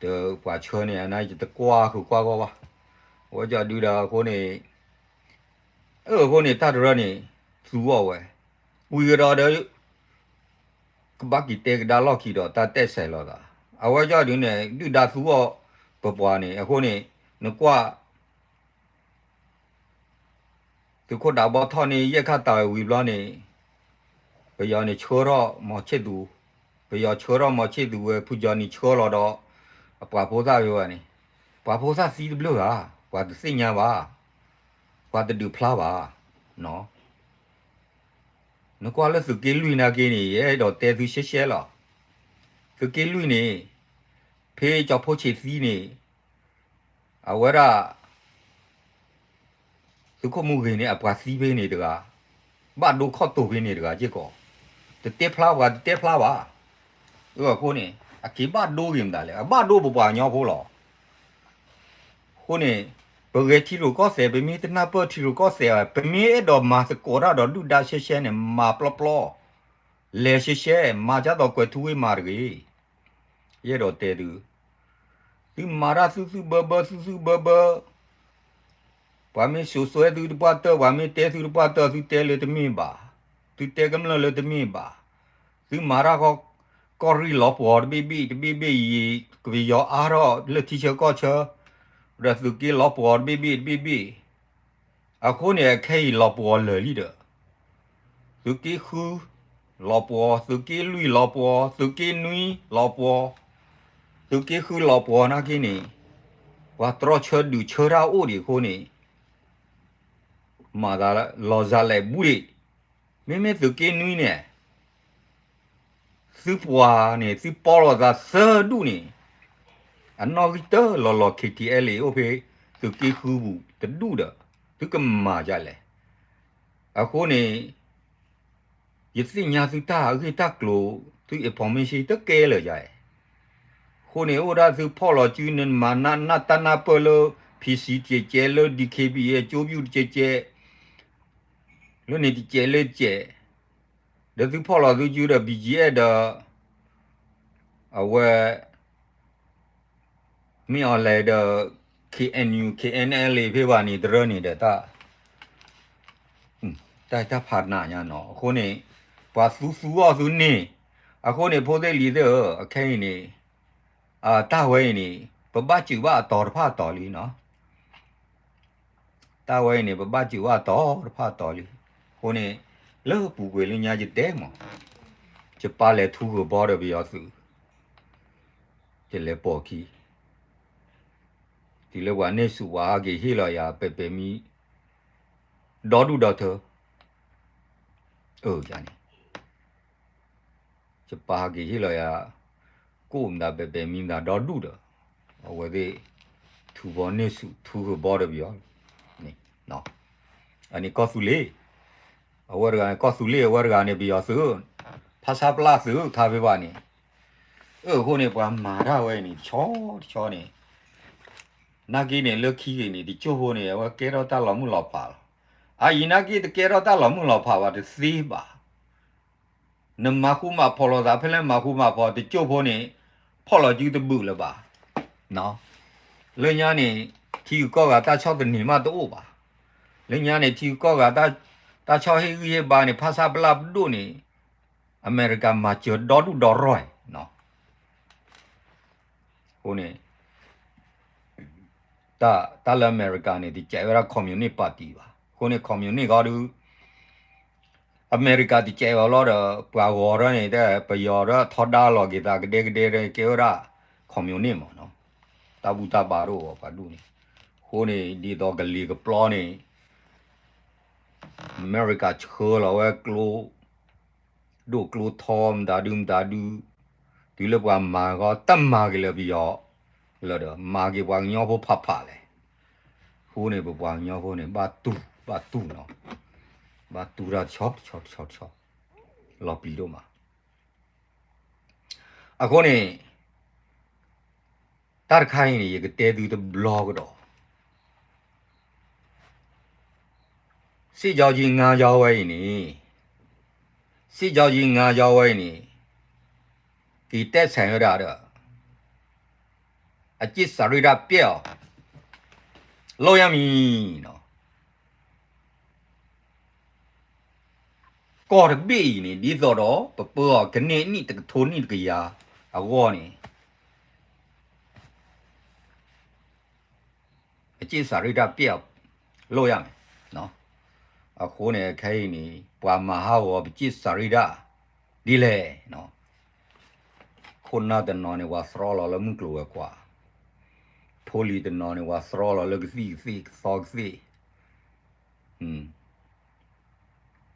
တပှၤဆၢန့ၣ် အနၢ်ယတကွၢ်ဃုာ်ကွၢ်ဂီၢ်ဘၣ်. အဝဲကၠီဒုဒီးအဃိန့ၣ် အဃိန့ၣ် တၢ်တရၢန့ၣ် သူအီၤဝဲ ဝံၤကဒီးဒီး ကဘၣ်က့ၤတဲကဒါလီၢ်ခံဒီးတၢ်တဲစဲးလိာ်သး အဝဲကၠီဒုန့ၣ် ဒုၣ်ဒါသူအီၤပပှၤန့ၣ် အဃိန့ၣ် နကွၢ် သုးခိၣ်ဒးဘီထီၣ်န့ၣ် ယဲၢ်ခၣ်တၢ်ဝံၤဘျီန့ၣ် ပယီၤန့ၣ်ဆှၢထီၣ်မီၤဆ့ၣ်သူး, ပယီၤဆှၢထီၣ်မီၤဆ့ၣ်သူးဝဲ ဖုကၠီနံၤဆှၢလီၤဒီး အပှၤဖိသၣ်ဖဲဘၣ်န့ၣ်, ပှၤဖိသၣ်သံတဘျုးဧါ, ပှၤတသ့ၣ်ညါဘၣ်, ပှၤတဒုးဖျါဘၣ်, နကွၢ်လၢသုးက့လွံၢ်နာ်က့န့ၣ် ယအဲၣ်ဒိးတဲသုရှဲရှဲလီၤ. သုးက့လွံၢ်န့ၣ် ဖဲကၠီဖိဆံးသံန့ၣ် အဝဲဒၣ် သုးခိၣ်မူဂ့ၤန့ၣ် အပှၤသံဖဲန့ၣ်တဂၤ, ဘၣ်ဒိခီၣ်တိာ်ဖဲန့ၣ်တဂၤက့ၢ်ကီး, တတဲဖျါပှၤတတဲဖျါဘၣ်. အဃိန့ၣ် အက့ၤဘၣ်ဒိဂ့ၤမတၤလဲၣ်, အဘၣ်ဒိပပှၤကညီဖိလီၤ. အဃိန့ၣ် ပဂဲၤထံရူၢ်ကီၢ်သဲး ပမ့ၢ်တနၢ်ပၢၢ်ထံရူၢ်ကီၢ်သဲးဘၣ်, ပမ့ၢ်အဲၣ်ဒိးမၤသကိးတၢ်ဒီးဒုၣ်ဒါရှဲရှဲန့ၣ် မၤပျီပျီ, လဲၤရှဲရှဲ, မၤကၢ်သိးကွဲၤထူဝ့ၣ်မၤတဂ့ၤ. ယအဲၣ်ဒိးတဲသု, သုမၤတၢ်သုသုဘၢဘၢ သုသုဘၢဘၢ ပှၤမ့ၢ်စိာ်စွဲသုတပှၢ်တၢၢ်, ပှၤမ့ၢ်တဲသုတပှၢ်တၢၢ် သုတဲလၢတမ့ၢ်ဘၣ်, သုတဲကမျၢၢ်လၢတမ့ၢ်ဘၣ်. သုမၤတၢ်ဃီ ကီၢ်ရ့ၣ်လီၤပှီၤတဘ့ၣ်ဘ့ၣ်တဘ့ၣ်ဘ့ၣ်အံၤ, ပယီၤအါထီၣ်လၢထံဆၢကီၢ်ဆၢ, ဒီးသုးက့လီၤပှီၤတဘ့ၣ်ဘ့ၣ်တဘ့ၣ်ဘ့ၣ်. အဃိန့ၣ် အခဲအံၤလီၤပှီၤလၢာ်လံဒီး သုးက့ဃုလီၤပှီၤ, သုးက့လွံၢ်လီၤပှီၤ, သုးက့နွံလီၤပှီၤ, သုးက့ဃုလီၤပှီၤနာ်က့န့ၣ် ပှၤတြီဆၢဒုးဆၢတၢ်အိၣ်ဒံးအဃိန့ၣ် မၤသးလီၤစၤလဲၣ်ဘူးဒံး, မ့မ့ၢ်သုးက့နွံန့ၣ် သုပှၤန့ၣ် သုပီလီၤသးသၢဒူၣ်န့ၣ် အနီၣ်ဂံၢ်တၢလီၤလီၤ KTLA အိၣ်ဖဲ သုးက့ဃုပူၤတဒူၣ်ဒီး သုကမၤဒ်လဲၣ်. အဃိန့ၣ် ယသ့ၣ်ညါသုတၢ်အဂ့ၢ်တၢ်ကျိၤ သု information တကဲလၢာ်ယါအံၤ. အဃိန့ၣ် အိၣ်ဒၣ်သုဖီၣ်လီၤစု နမၤနၢ်တၢ်နၢ်ပၢၢ်လၢ PC တကဲကဲ လၢ DKBA အကၠိပူၤတကဲကဲ လၢန့ၣ်တကဲးလၢတကဲး, ဒီးသုဖီၣ်လီၤသုစုဒီး BGF ဒီး အဝဲ မ့ၢ်အီၤလဲၣ်ဒီး KNU KNLA ဖဲဘၣ်န့ၣ် တရၢန့ၣ်ဒီး တၢ် တၢ်ဖးနးညါနီၤ. အဃိန့ၣ် ပှၤသူသူအီၤသုန့ၣ်, အဃိန့ၣ် ဖိသ့ၣ်လံၤသ့ၣ်ဧၢ, အခဲအံၤန့ၣ် တၢ်ဝဲအံၤန့ၣ် ပဘၣ်စၢၤဘၣ်အတီၤတဖၣ်အတီၤလံနီၤ. တၢ်ဝဲအံၤန့ၣ် ပဘၣ်စၢၤဘၣ်အတီၤတဖၣ်အတီၤလံ. အဃိန့ၣ် လၢပူၤကွံာ်လၢညါယတဲမး, ယပၢ်လဲၤထူဂၢၢ်ဘီဒီးပယီၤသုး, ယလဲၤပိာ်ခံ, တုၤလၢပှၤန့ၢ်ဆူၣ်ပှၤဟးက့ၤဟ့ၣ်လီၤယၤ ပဲၤပဲၤမံ ဒီဒူၣ်ဒီထၢ, အၢ ယၤန့ၣ် ယပၢ်ဟးက့ၤဟ့ၣ်လီၤယၤ ကိၣ်မတၤပဲၤပဲၤမံမတၤဒီဒူၣ်ဒီး အဝဲသ့ၣ် ထူဘီန့ၢ်ဆူၣ်ထူဂၢၢ်ဘီဒီးပယီၤန့ၣ်, အန့ၣ်ကီၢ်သူလ့ၤ, အဝဲတဂၤန့ၣ် ကီၢ်သူလ့ၤ အဝဲတဂၤန့ၣ် ပယီၤသုး, ဖဆပလသုး ခါဖဲဘၣ်န့ၣ်, အဃိန့ၣ် ပှၤမၤတၢ်ဝဲအံၤန့ၣ် တဆီတဆီန့ၣ် နာ်က့န့ၣ် လၢခံဂ့ၤန့ၣ် တကၠိၢ်ဖိန့ၣ် အဝဲကဲထီၣ်တၢ်လီၤမုၢ်လီၤဖးလီၤ. အအံၤနာ်က့တကဲထီၣ်တၢ်လီၤမုၢ်လီၤဖးဘၣ်တသ့ဘၣ်. နမၤဃူမၤဖိးလိာ်သးဖဲလဲၣ်မၤဃူမၤဖိး တကၠိၢ်ဖိန့ၣ် ဖီၣ်လီၤစုတဘုးလၢၤဘၣ်. လၢညါန့ၣ် ထံဂုၤကီၢ်ဂၤတၢ်ဆီၣ်သနံးမးတအိၣ်ဘၣ်. လၢညါန့ၣ် ထံဂုၤကီၢ်ဂၤ တၢ်ဆီၣ်ဟ့ၣ်ဂံၢ်ဟ့ၣ်ဘါန့ၣ် ဖဆပလပဒိၣ်န့ၣ် အမဲရကၤမၤစၢၤဒီဒူၣ်ဒီရဲၣ် အဃိန့ၣ် တၢ်လၢအမဲရကၤန့ၣ် တကဲးဝဲဒၣ် communist party ဘၣ်. အဃိန့ၣ် communist ဂီၢ်ဒုး အမဲရကၤတကဲးဝဲလီၤဒီး ပှၤဂီၤထီၣ်န့ၣ် ပယီၤဒီးထီဒါလီၤက့ၤသးကဒဲကဒဲဒီး ကဲဝဲဒၣ် communist မးနီၤ. တၢ်ဘူၣ်တၢ်ဘါတအိၣ်ဘၣ်ပှၤဒူၣ်န့ၣ်. အဃိန့ၣ် ဒ်သိးကလံၤကပျီန့ၣ် အမဲရကၤဆှၢလီၤဝဲကျိ ဒိၣ်ကျိထီမတၤဒုမတၤဒု, တုၤလၢပှၤမၤဃီ တမၤက့ၤလၢပယီၤလၢၤဒီး မၤက့ၤပှၤကညီဖိဖးဖးလဲၣ်. အဃိန့ၣ် ပပှၤကညီဖိန့ၣ် ဘၣ်တူၢ် ဘၣ်တူၢ်နီၤ, ဘၣ်တူၢ်တၢ်တဆီတဆီတဆီတဆီ, လီၤပျံၤဒိၣ်မး. အဃိန့ၣ် တၢ်တခါအံၤန့ၣ် ယကတဲသုတဘျီကဒီး, စစ်ကြောင်းကြီး ငါးကြောင်း ဝဲအံၤန့ၣ်, စစ်ကြောင်းကြီး ငါးကြောင်း ဝဲအံၤန့ၣ် က့ၤတဲဆဲးဝဲဒၣ်ဒီး အကျင့်စာရိတ္တပျက်အောင် လုပ်ရမည်နီၤ. ကီၢ်တဘ့ၣ်အံၤန့ၣ် ဒ်သိးဒီး ပပၢအီၤကန့ၢ်နံၣ်တကထိနံၣ်တကယၤအဂီၢ်န့ၣ် အကျင့်စာရိတ္တပျက်အောင် လုပ်ရမယ်. အဃိန့ၣ် ခဲအံၤန့ၣ် ပှၤမၤဟးဂီၤပကျင့်စာရိတ္တ ဒ်လဲၣ်. ခိၣ်နၢ်တနီၤန့ၣ် ပှၤသြီလီၤလၢမုၢ်ကျိၤဝဲၤကွာ်, ဖိလံၤတနီၤန့ၣ် ပှၤသြီလီၤလၢကသံၣ်ကသ့ၣ် ကသီကသ့ၣ်,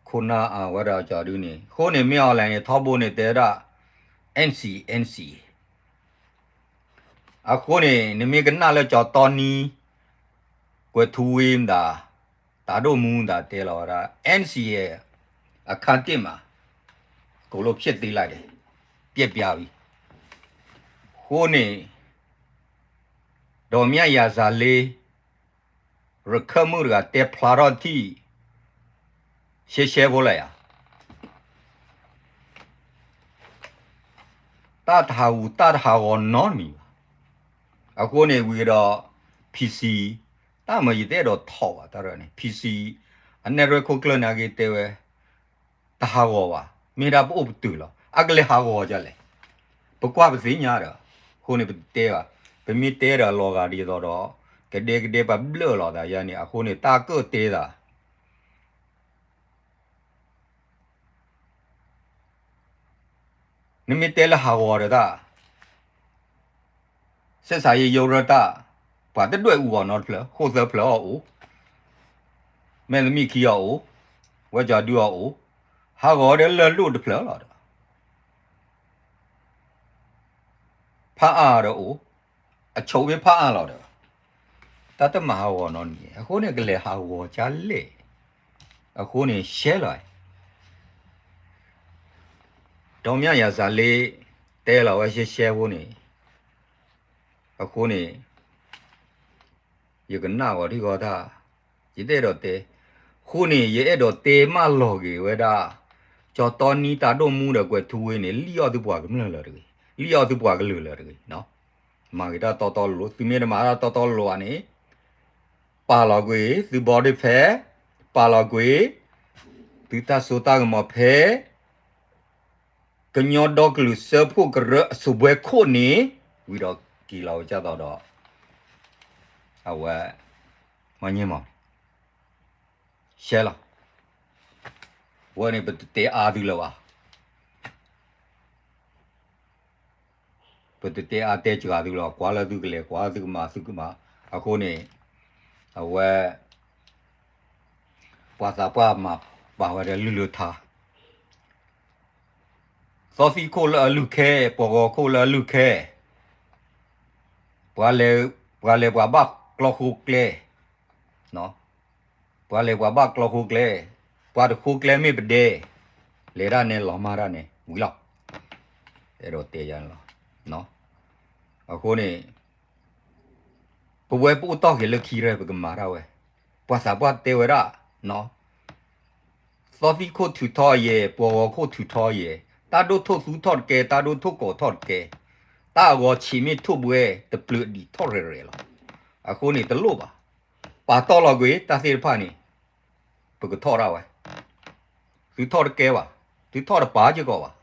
ခိၣ်နၢ်အါဝဲဒၣ်ကီၤဒုန့ၣ် အဃိန့ၣ် မ့ၢ် online န့ၣ် ထီဘိန့ၣ်တဲဒၣ် NCA NCA အဃိန့ၣ် နမ့ၢ်ကနၣ်လၢကၠီတီနံ ကွဲၤထူဝ့မတၤ တၢ်ဒိၣ်မူမတၤတဲလီၤဝဲဒၣ် NCA အခန်းတစ်မှာ အကုန်လုံးဖျက်သိမ်းလိုက်တယ်, ပျက်ပြားပြီ. အဃိန့ၣ် ဒီးမၠၣ်ယၤစၤလ့ ရခၢၣ်မုၣ်တဂၤတဲဖျါထီၣ်ထံၣ် ရှဲရှဲဖိလၢယၤ တၢ်တဟးဂူာ်တၢ်တဟးဂီၤနီတမံၤဘၣ်. အဃိန့ၣ်ဝံၤဒီး PC တၢ်မၤယတအဲၣ်ဒိးထီၣ်ဘၣ်တၢ်ရၢန့ၣ် PC အနဲၣ်ရွဲၣ်ခိၣ်ကျၢၢ်န့ၣ်က့ၤတဲဝဲ တဟးဂီၤဘၣ် မ့ၢ်ဒၣ်ပအိၣ်ပတုာ်လီၤ အကလဲၤဟးဂီၤဒ်လဲၣ်. ပကွၢ်ပသ့ၣ်ညါဒီး အဃိန့ၣ်ပတတဲဘၣ်. ပမ့ၢ်တဲဒီးလီၤဂာ်ဒ်သိးဒီး ကဒဲကဒဲပှၤဘျၢၣ်လီၤသးယါန့ၣ် အဃိန့ၣ် တၢ်ကၢၣ်တဲသး နမ့ၢ်တဲလၢဟးဂီၤဒီးတၢ် ဆက်ဆံရေးရုပ်ရတၢ် ပှၤတဒွဲၣ်အူအီၤနီတဖျၢၣ် ဃိၣ်သၢဖျၢၣ်အီၤအိၣ်, မဲၣ်သမံၣ်ခံအီၤအိၣ်, ဝဲကၠီဒုအီၤအိၣ်, ဟးဂီၤဒီးလၢၢ်လိၣ်တဖျၢၣ်လီၤဒီး ဖးအါဒီးအိၣ်, အဆိးမ့ၢ်ဖးအါလီၤဒီး တၢ်တမၤဟးဂီၤနီတမံၤ အဃိန့ၣ်ကလဲၤဟးဂီၤဒ်လဲၣ်. အဃိန့ၣ်ရှဲလီၤ ဒီးမၠၣ်ယၤစၤလ့ တဲလီၤဝဲရှဲရှဲဖိန့ၣ် အဃိန့ၣ် ယကနၣ်ဂီၤထံဂီၤတၢ် ယတအဲၣ်ဒိးတဲ, အဃိန့ၣ် ယအဲၣ်ဒိးတဲမၢလီၤက့ၤဝဲဒၣ် ကၠီတီနံတၢ်ဒိၣ်မူဒီးကွဲၤထူဝ့န့ၣ် လံၣ်အီၣ်သုပှၤကမျၢၢ်လၢၤတဂ့ၤ, လံၣ်အီၣ်သုပှၤကလုာ်လၢၤတဂ့ၤ, မၤက့ၤတၢ်တီတီလိၤလိၤ သုမ့ၢ်တမၤတၢ်တီတီလိၤလိၤဘၣ်န့ၣ် ပာ်လီၤကွံာ်သု body ဖဲ, ပာ်လီၤကွံာ် သုတၢ်စိတၢ်ကမီၤဖဲ ကညီဒီကလုာ်စၢဖှိၣ်ကရၢအစိၣ်ဘှဲခိၣ်န့ၣ် ဝံၤဒီးက့ၤလီၤဝဲကၢ်သိးဒီး အဝဲ မၤညဲမး ရှဲလီၤ. ဝဲန့ၣ်ပတတဲအါသုလၢၤဘၣ်. ပတတဲအါတဲစှၤသုလီၤ. ကွၢ်လၢသုကလဲၤ ကွၢ်လၢသုကမၤ သုကမၤ. အဃိန့ၣ် အဝဲ ပှၤသးပှၢ်မၤပာ်ဝဲဒၣ်လုၢ်လၢထါ သီသံၣ်ခိၣ်လၢအလုၢ်ခဲ ပှၤဂီၤခိၣ်လၢအလုၢ်ခဲ ပှၤလဲၤ ပှၤလဲၤပှၤဘၣ်ကျီဃိကျဲ ပှၤလဲၤပှၤဘၣ်ကျီဃိကျဲ ပှၤတဃိကျဲမ့ၢ်ပဒဲ လဲၤတၢ်နဲလီၤမၢ်တၢ်နဲ ဝံၤလီၤ. အဲၣ်ဒိးတဲယၤန့ၣ်လီၤ. အဃိန့ၣ် ပဝဲပအိၣ်တီၢ်က့ၤလၢခံရဲ ပကမၤတၢ်ဝဲ ပှၤသးပှၢ်တဲဝဲဒၣ် သီသံၣ်ခိၣ်ထုးထီယဲၢ် ပှၤဂီၤခိၣ်ထုးထီယဲၢ် တၢ်ဒိၣ်ထိၣ်သူထီၣ်တကဲ တၢ်ဒိၣ်ထိၣ်ကိးထီၣ်တကဲ တၢ်အဂီၤဆံးမ့ၢ်ထိၣ်ဘှဲ တပျုာ်ဒံးထီၣ်ရဲၣ်ရဲၣ်လီၤ. အဃိန့ၣ်တလိၣ်ဘၣ်. ပာ်တီၢ်လီၤကွံာ် တၢ်သ့ၣ်တဖၣ်န့ၣ် ပကထီၣ်ဒၣ်ဝဲ သုထီၣ်တကဲဘၣ် သုထီၣ်တပာ်စ့ၢ်ကီးဘၣ်.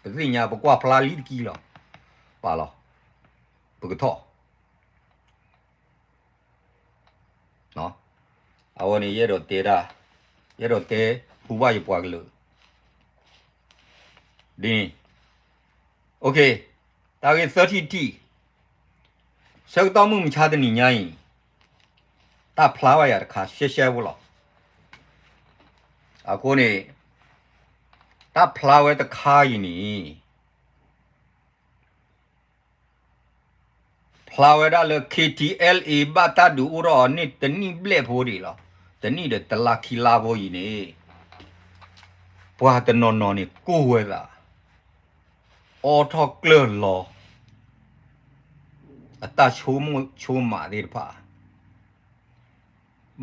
ပသ့ၣ်ညါ ပကွၢ်ဖျါလံတကံလီၤ. ပာ်လီၤ ပကထီၣ် အဝဲန့ၣ် ယအဲၣ်ဒိးတဲဒၣ် ယအဲၣ်ဒိးတဲ ဟူဘၣ်ယပှၤကလုာ် ဒ်န့ၣ် တၢ်ဂ့ၢ်သၢထံၣ်တထံၣ် ဆၢကတီၢ်မုၢ်မဆါတနံၤညါအံၤ တၢ်ဖျါဘၣ်ယၤတခါ ရှဲရှဲဖိလီၤ. အဃိန့ၣ် တၢ်ဖျါဝဲတခါအံၤန့ၣ် ဖျါဝဲဒၣ်လၢ KTLA ဘၣ်တၢ်ဒုးအိၣ်ထီၣ်အီၤန့ၣ် တနံၣ်ဘျဲၣ်ဖိဒံးလီၤ. တနံၣ်ဒီးတလါခံလါဖိအံၤန့ၣ် ပှၤတနီၤနီၤန့ၣ် ကိၢ်ဝဲသး အိးထီၣ်ကျၢၢ်လီၤ အတၢ်ဆိကမိၣ်ဆိကမးသ့ၣ်တဖၣ်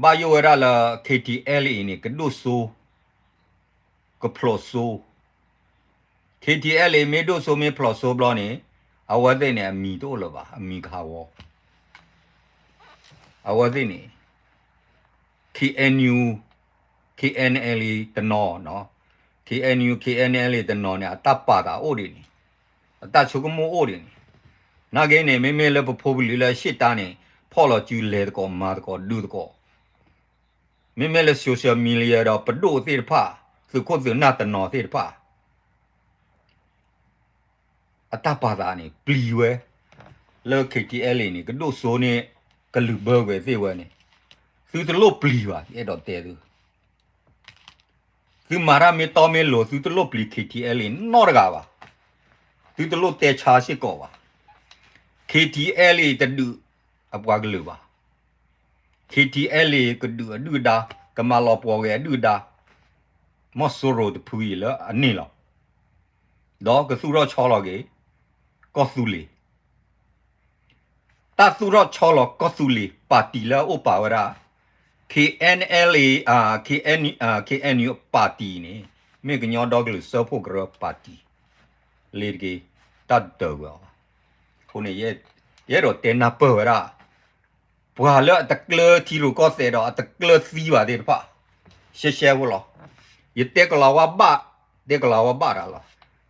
ဘၣ်ယိၣ်ဝဲဒၣ်လၢ KTLA န့ၣ် ကဒိၣ်စိ ကဖျိးစိ KTLA မ့ၢ်ဒိၣ်စိမ့ၢ်ဖျိးစိဘျီန့ၣ် အဝဲသ့ၣ်န့ၣ် အမံၤတအိၣ်လၢၤဘၣ် အမံၤကဟးဂီၤ အဝဲသ့ၣ်န့ၣ် KNU KNLA တနီၤ KNU KNLA တနီၤန့ၣ် အတၢ်ပာ်သးအိၣ်ဒံးန့ၣ် အတၢ်ဆိကမိၣ်အိၣ်ဒံးန့ၣ် နာ်က့န့ၣ် မ့မ့ၢ်လၢပဖိပလံၤလၢအရှေ့တၢ်န့ၣ် ဖီၣ်လီၤစုလဲၤသကိးမၤသကိးဒုးသကိး မ့မ့ၢ်လၢ social media ဒီးပဒိၣ်သ့ၣ်တဖၣ် သုးခိၣ်သုးနၢ်တနီၤသ့ၣ်တဖၣ် အတၢ်ပာ်သးန့ၣ် ပျံၤဝဲ လၢ KTLA န့ၣ် ကဒိၣ်စိန့ၣ် ကလုၢ်ဘၢကွံာ်သ့ၣ်ဝဲန့ၣ် သုတလိၣ်ပျံၤဘၣ် ယအဲၣ်ဒိးတဲသု သုမၤတၢ်မ့ၢ်တီမ့ၢ်လိၤ သုတလိၣ်ပျံၤ KTLA နီတဂၤဘၣ် သုတလိၣ်တဲဆါစ့ၢ်ကီးဘၣ် KTLA တဒုးအပှၤကလုာ်ဘၣ် KTLA ကဒုးအဒုၣ်ဒါ ကမၤလီၤပှီၤဂ့ၤအဒုၣ်ဒါ မီၢ်စိရိၤတဖုအံၤလၢအန့ၢ်လီၤ ဒီးကသူၣ်ထီၣ်ဆီလီၤက့ၤ ကီၢ်သူလ့ၤ တၢ်သူၣ်ထီၣ်ဆီလီၤကီၢ်သူလ့ၤ ပၣ်တံၣ်လၢအအိၣ်ပာ်ဝဲဒၣ် KNLA KNU ပၣ်တံၣ်န့ၣ် မ့ၢ်ကညီဒီကလုာ်စၢဖှိၣ်ကရၢပၣ်တံၣ် လ့ၤတက့ၢ် တၢ်တတၢၢ်ကွံာ်အီၤဘၣ် အဃိန့ၣ် ယအဲၣ်ဒိးတဲနၢ်ပၢၢ်ဝဲဒၣ် ပှၤလၢအတကျၢၤထံရူၢ်ကီၢ်သဲးဒီးအတကျၢၤသံဘၣ်သ့ၣ်တဖၣ် ရှဲရှဲဖိလီၤ. ယတဲကလီၤဝါဘၣ်, တဲကလီၤဝါဘၣ်တၢ်လီၤ.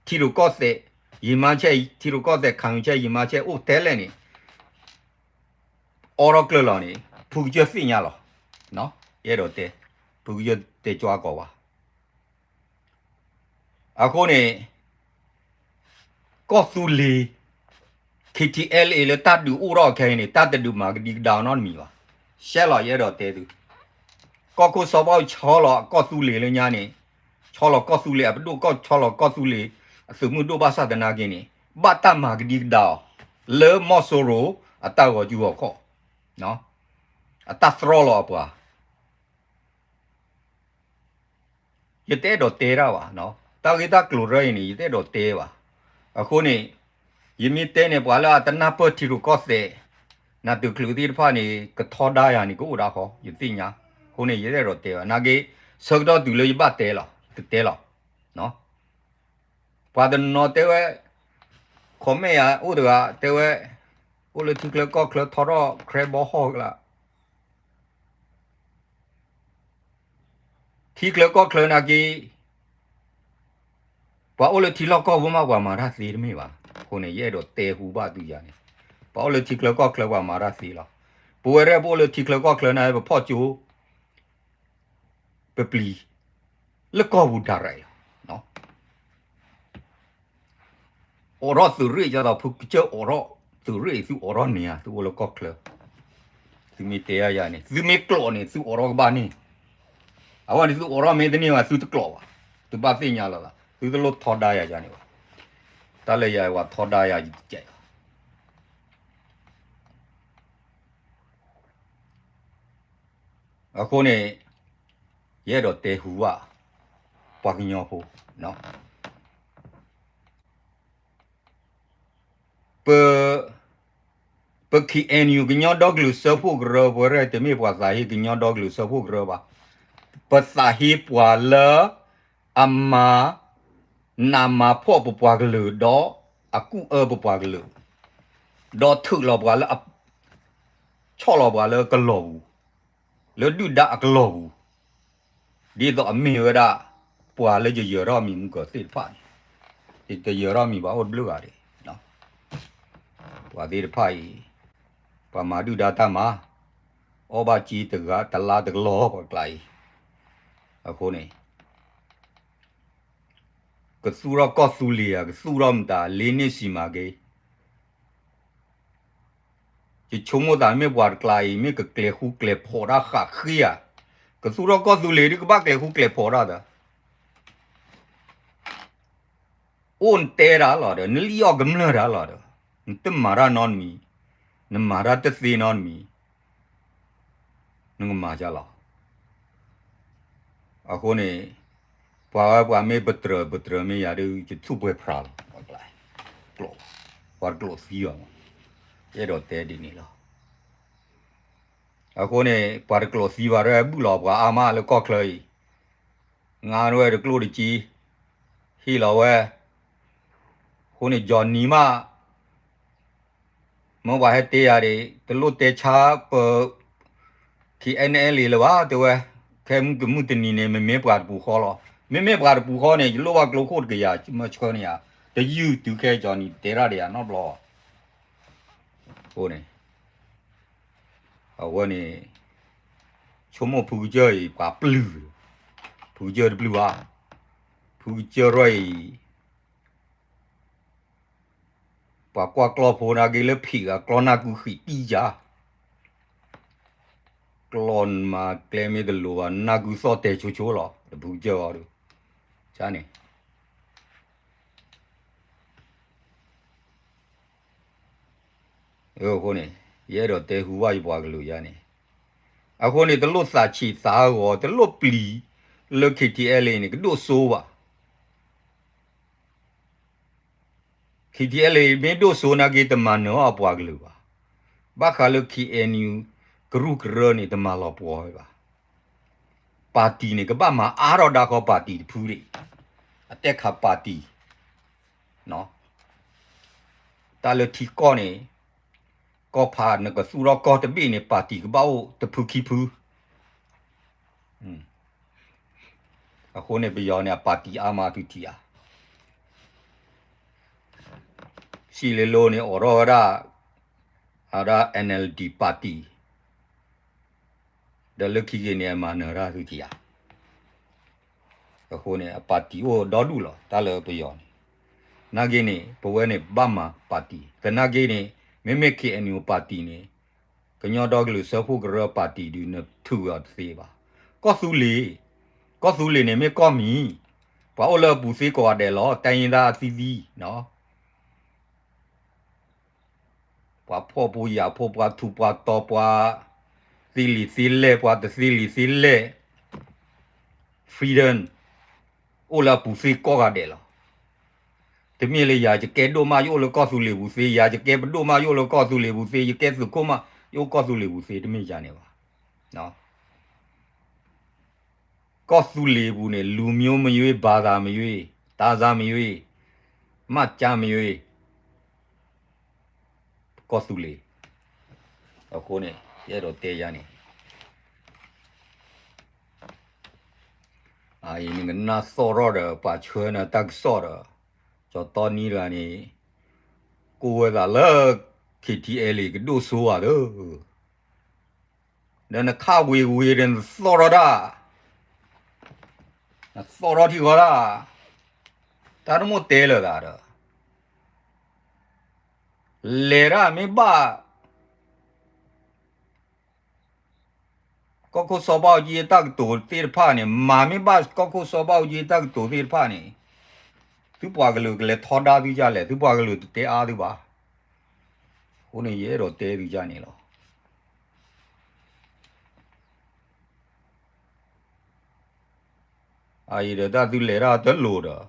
ထံရူၢ်ကီၢ်သဲး ယံာ်မါဆဲး, ထံရူၢ်ကီၢ်သဲး ခးမံၤဆဲး ယံာ်မါဆဲး အိၣ်ထဲလဲၣ်န့ၣ် အိးထီၣ်ကျၢၢ်လီၤန့ၣ် ဖုကစၢၢ်သ့ၣ်ညါလီၤ. ယအဲၣ်ဒိးတဲ, ဖုကစၢၢ်တဲကၠွါကိးဝါ အဃိန့ၣ် ကီၢ်သူလ့ၤ KTLA လၢတၢ်ဒုးအိၣ်ထီၣ်ခဲအံၤန့ၣ် တၢ်တဒုးမၤကဒံကဒါအီၤနီတမံၤဘၣ်. ရှဲလီၤ ယအဲၣ်ဒိးတဲသု, ကီၢ်ခိၣ်စီၤဘၣ်အူဆီလီၤကီၢ်သူလ့ၤလၢညါန့ၣ်, ဆီလီၤကီၢ်သူလ့ၤအပဒိၣ် ကီၢ်ဆီလီၤကီၢ်သူလ့ၤအသုးမုၢ်ဒိၣ်ဘၣ်ဆၣ်သနာ်က့န့ၣ် ဘၣ်တၢ်မၤကဒံကဒါအီၤ လၢမီၢ်စိရိၤအတၢ်ဂီၤစုဂီၤခီၣ်, အတၢ်သြီလီၤအပှၤ ယတအဲၣ်ဒိးတဲတၢ်ဘၣ်, တၢ်ဂ့ၢ်တၢ်ကျိၤရၢအံၤန့ၣ် ယတအဲၣ်ဒိးတဲဘၣ်. အဃိန့ၣ် ယမ့ၢ်တဲန့ၣ် ပှၤလၢအတနၢ်ပၢၢ်ထံရူၢ်ကီၢ်သဲး နၢ်တုၤချုးသ့ၣ်တဖၣ်န့ၣ် ကထီဒါယၤန့ၣ် ကအိၣ်ဒၣ်ဃီ ယသ့ၣ်ညါ. အဃိန့ၣ် ယတအဲၣ်ဒိးတဲဘၣ်. နာ်က့ ဆၢကတီၢ်တုၤလၢယဘၣ်တဲလီၤ, တတဲလီၤ. ပှၤတနီၤတဲဝဲ comment ယၤအိၣ်တဂၤ တဲဝဲ အိၣ်လၢထံချၢကီၢ်ချၢထီထီၣ်ခြဲဘီဟီၣ်ကလါ ထံချၢကီၢ်ချၢနာ်က့ ပှၤအိၣ်လၢထံလီၢ်ကီၢ်ပူၤမး ပှၤမၤတၢ်သ့တမ့ၢ်ဘၣ်. အဃိန့ၣ် ယအဲၣ်ဒိးတဲဟူဘၣ်သုယၤန့ၣ်, ပှၤအိၣ်လၢထံချၢကီၢ်ချၢပှၤမၤတၢ်သ့လီၤ. ပဝဲဒၣ်ပအိၣ်လၢထံချၢကီၢ်ချၢန့ၣ် ပဖီၣ်ကၠိ ပပျံၤ လၢကီၢ်ပူၤ direct လီၤ. အိးထီၣ်သုးရ့ၣ် ယသိးဖုကစၢၢ်အိးထီၣ်သုးရ့ၣ် သုအိးထီၣ်န့ၢ်ဧါ သုအိၣ်လၢကီၢ်ချၢ, သုမ့ၢ်တဲယၤန့ၣ် သုမ့ၢ်ကျိးန့ၣ် သုအိးထီၣ်ကဘၣ်န့ၢ်, အဝဲန့ၣ်သုအိးထီၣ်မ့ၢ်တန့ၢ်ဘၣ် သုတကျိးဘၣ်, သုဘၣ်သ့ၣ်ညါလီၤသး သုတလိၣ်ထီဒါယၤယၤန့ၣ်ဘၣ်, တၢ်လၢယၤပှၤထီဒါယၤယတကဲးလီၤ. အဃိန့ၣ် ယအဲၣ်ဒိးတဲဟူဘၣ် ပှၤကညီဖိ ပ ပ KNU ကညီဒီကလုာ်စၢဖှိၣ်ကရၢ ပဝဲဒၣ်တမ့ၢ်ပှၤသးဟ့ကညီဒီကလုာ်စၢဖှိၣ်ကရၢဘၣ်. ပသးဟ့ပှၤလၢ အမၤ နးမၤဖှီၣ်ပပှၤကလုာ်ဒီး အကူၣ်အၢပပှၤကလုာ် ဒီးထုးလီၤပှၤလၢ ဆီၣ်လီၤပှၤလၢကလီၢ်ပူၤ လၢဒုၣ်ဒါအကလီၢ်ပူၤ ဒ်သိးအမ့ၢ်ဝဲဒၣ် ပှၤလၢယယၢၤထီၣ်မံၤမုၢ်ကီၢ်သ့ၣ်တဖၣ်န့ၣ် ယတယၢၤထီၣ်မံၤဘၣ်အိၣ်တဘျုးဂၤဒၣ် ပှၤသ့ၣ်တဖၣ်အံၤ ပှၤမၤဒုၣ်ဒါတၢ်မၤ အီၣ်ဘၣ်က့တဂၤတလါတကလီၢ်ပှၤကျါအံၤ အဃိန့ၣ် ကသူၣ်ထီၣ်ကီၢ်သူလ့ၤဧါ ကသူၣ်ထီၣ်မတၤ လ့န့ၢ်စံးမၤက့ ယဆိကမိၣ်သးမ့ၢ်ပှၤတကျါအံၤ မ့ၢ်ကကျဲၤဃူကျဲၤဖိးတၢ်ဃးဃ့ဧါ, ကသူၣ်ထီၣ်ကီၢ်သူလ့ၤဒုးကဘၣ်ကျဲၤဃူကျဲၤဖိးတၢ်ဒီး အိၣ်နတဲတၢ်လီၤဒီး နလံၣ်အီၣ်ကမျၢၢ်တၢ်လီၤဒီး နတမၤတၢ်နီတမံၤ, နမၤတၢ်တသ့နီတမံၤ, နကမၤကလီၤ. အဃိန့ၣ် ပှၤဝဲပှၤမ့ၢ်ပတြၢၤ ပတြၢၤမ့ၢ်ယၤဒုး ယထူၣ်ပှဲၤဖျါလီၤ. ပှၤတကျိာ်သံဘၣ်မး, ယအဲၣ်ဒိးတဲဒ်န့ၣ်လီၤ. အဃိန့ၣ် ပှၤတကျိာ်သံဘၣ်ဒီး ဘုၣ်လီၤပှၤအါမးလၢကီၢ်ချၢအံၤ, ငါဝဲတကျိၣ်တက့ၢ်, ဟ့ၣ်လီၤဝဲ, အဃိန့ၣ် Johnny မး မ့ၢ်ပှၤဟဲတဲယၤဒၣ် တလိၣ်တဲဆါပ K N L A လၢၤဘၣ် တဲဝဲ, ခဲမုၢ်တမုၢ်တနံၤန့ၣ် မ့မ့ၢ်ပှၤတပူၤဃီလီၤ. မ့မ့ၢ်ပှၤတပူၤဃီန့ၣ် ယလိၣ်ဘၣ်ကျိခိၣ်တကယၤ မၢဆှၢန့ၢ်ယၤ, တယုၢ်တုၤခဲ Johnny တဲတၢ်ဒီးယၤနီတဘျီဘၣ်. အဃိန့ၣ် အဝဲန့ၣ် ဆိကမိၣ်ဖုကစၢၢ်အံၤ ပှၤပျုၢ်, ဖုကစၢၢ်တပျုၢ်ဘၣ်, ဖုကစၢၢ်ရၢၢ်အံၤ ပှၤကွၢ်ကျီၢ်ဖိနာ်က့လၢဖံးဂၤကျီၢ်နၢ်ကုဃံးတံၢ်ယါ, ကျီၢ်နမၤကျဲမ့ၢ်တလိၤဘၣ် နၢ်ကုသီၣ်တဲဆိဆိလီၤ တဖုကစၢၢ်အီၤဒုး, န့ၣ် အဃိန့ၣ် ယအဲၣ်ဒိးတဲဟူဘၣ်ယပှၤကလုာ်ယါန့ၣ်, အဃိန့ၣ် တလိၣ်သးဆံးသးဂီၤ တလိၣ်ပျံၤလၢ K T L A န့ၣ် ကဒိၣ်စိဘၣ်. K T L A မ့ၢ်ဒိၣ်စိနာ်က့ တမၤနၢၤအီၤအပှၤကလုာ်ဘၣ်. ဘၣ်ဃးလၢ K N U ကရူၢ်ကရၢန့ၣ် တမၤလီၤပှီၢ်ဝဲဘၣ်. ပၣ်တံၣ်န့ၣ် ကဘၣ်မၤအါထီၣ်ဒၣ်ဃီပၣ်တံၣ်တဖုဒၣ်, အတဲခးပၣ်တံၣ် တၢ်လၢထံကီၢ်န့ၣ် ကီၢ်ဖးနကသူၣ်ထီၣ်ကီၢ်တဘ့ၣ်န့ၣ် ပၣ်တံၣ်ကဘၣ်အိၣ်တဖုခံဖု. အဃိန့ၣ် ပယီၤန့ၣ် အပၣ်တံၣ်အါမးသုထံၣ်ဧါ. စံးလ့လိန့ၣ် အိးထီၣ်ဝဲဒၣ် အဒၣ် N L D ပၣ်တံၣ်, ဒီးလၢခံက့ၤန့ၣ် အမၤနၢၤတၢ်သုထံၣ်ဧါ. အဃိန့ၣ် အပၣ်တံၣ်အိၣ်ဒီဒူၣ်လီၤ တၢ်လၢပယီၤန့ၣ်. နာ်က့န့ၣ် ပဝဲန့ၣ် ဘၣ်မၤပၣ်တံၣ် သနာ်က့န့ၣ် မ့မ့ၢ် K N U ပၣ်တံၣ်န့ၣ် ကညီဒီကလုာ်စၢဖှိၣ်ကရၢပၣ်တံၣ်ဒုး နထုးအီၤတသ့ဘၣ်. ကီၢ်သူလ့ၤ, ကီၢ်သူလ့ၤန့ၣ်မ့ၢ်ကီၢ်မံၤ, ပှၤအိၣ်လၢအပူၤသ့ကိးဂၤဒဲးလီၤ တိုင်းရင်းသားအသီးသီး ပှၤဖှီၣ်ဖိယာ်ဖိ ပှၤထူးပှၤတီၤ ပှၤသ့လံာ်သ့လဲၢ် ပှၤတသ့လံာ်သ့လဲၢ် freedom အိၣ်လၢအပူၤသ့ကိးဂၤဒဲးလီၤ. တမ့ၢ်လၢယၤယကဲဒိၣ်မး ယအိၣ်လၢကီၢ်သူလ့ၤပူၤသ့, ယၤယကဲပဒိၣ်မး ယအိၣ်လၢကီၢ်သူလ့ၤပူၤသ့, ယကဲသုးခိၣ်မး ယအိၣ်ကီၢ်သူလ့ၤပူၤသ့, တမ့ၢ်ယၤန့ၣ်ဘၣ်. ကီၢ်သူလ့ၤပူၤန့ၣ် လူမျိုးမရွေး ဘာသာမရွေး တိုင်းရင်းသားမရွေး မှတ်တမ်းမရွေး ကီၢ်သူလ့ၤ. အဃိန့ၣ် ယအဲၣ်ဒိးတဲယါန့ၣ် အအံၤနကနၣ်သီၣ်ထီၣ်ဒီး ပှၤဆှၢနတၢ်ကစီၣ်ဒီး ကၠီတီနံတဂၤန့ၣ် ကိးဝဲသးလၢ K T L A ကဒိၣ်စိဧါသၢ ဒီးနခးဝ့ၤဝ့ၤဒီး နသီၣ်ထီၣ်တၢ်, နသီၣ်ထီၣ်ထံဃီတၢ်, တၢ်တမိၣ်တဲလၢၤသးဒီး လဲၤတၢ်မ့ၢ်ဘၣ် ကီၢ်ခိၣ်စီၤဘၣ်အူကၠံအတၢ်ကတိၤသ့ၣ်တဖၣ်န့ၣ်, မၤမ့ၢ်ဘၣ်ကီၢ်ခိၣ်စီၤဘၣ်အူကၠံအတၢ်ကတိၤသ့ၣ်တဖၣ်န့ၣ်, သုပှၤကလုာ်ကလဲၤထီဒါသုဒ်လဲၣ်, သုပှၤကလုာ်တတဲအါသုဘၣ်. အဃိန့ၣ် ယအဲၣ်ဒိးတဲသုဒ်န့ၣ်လီၤ. အအံၤဒီးတၢ်သုလဲၤတၢ်တလိၤဒီး,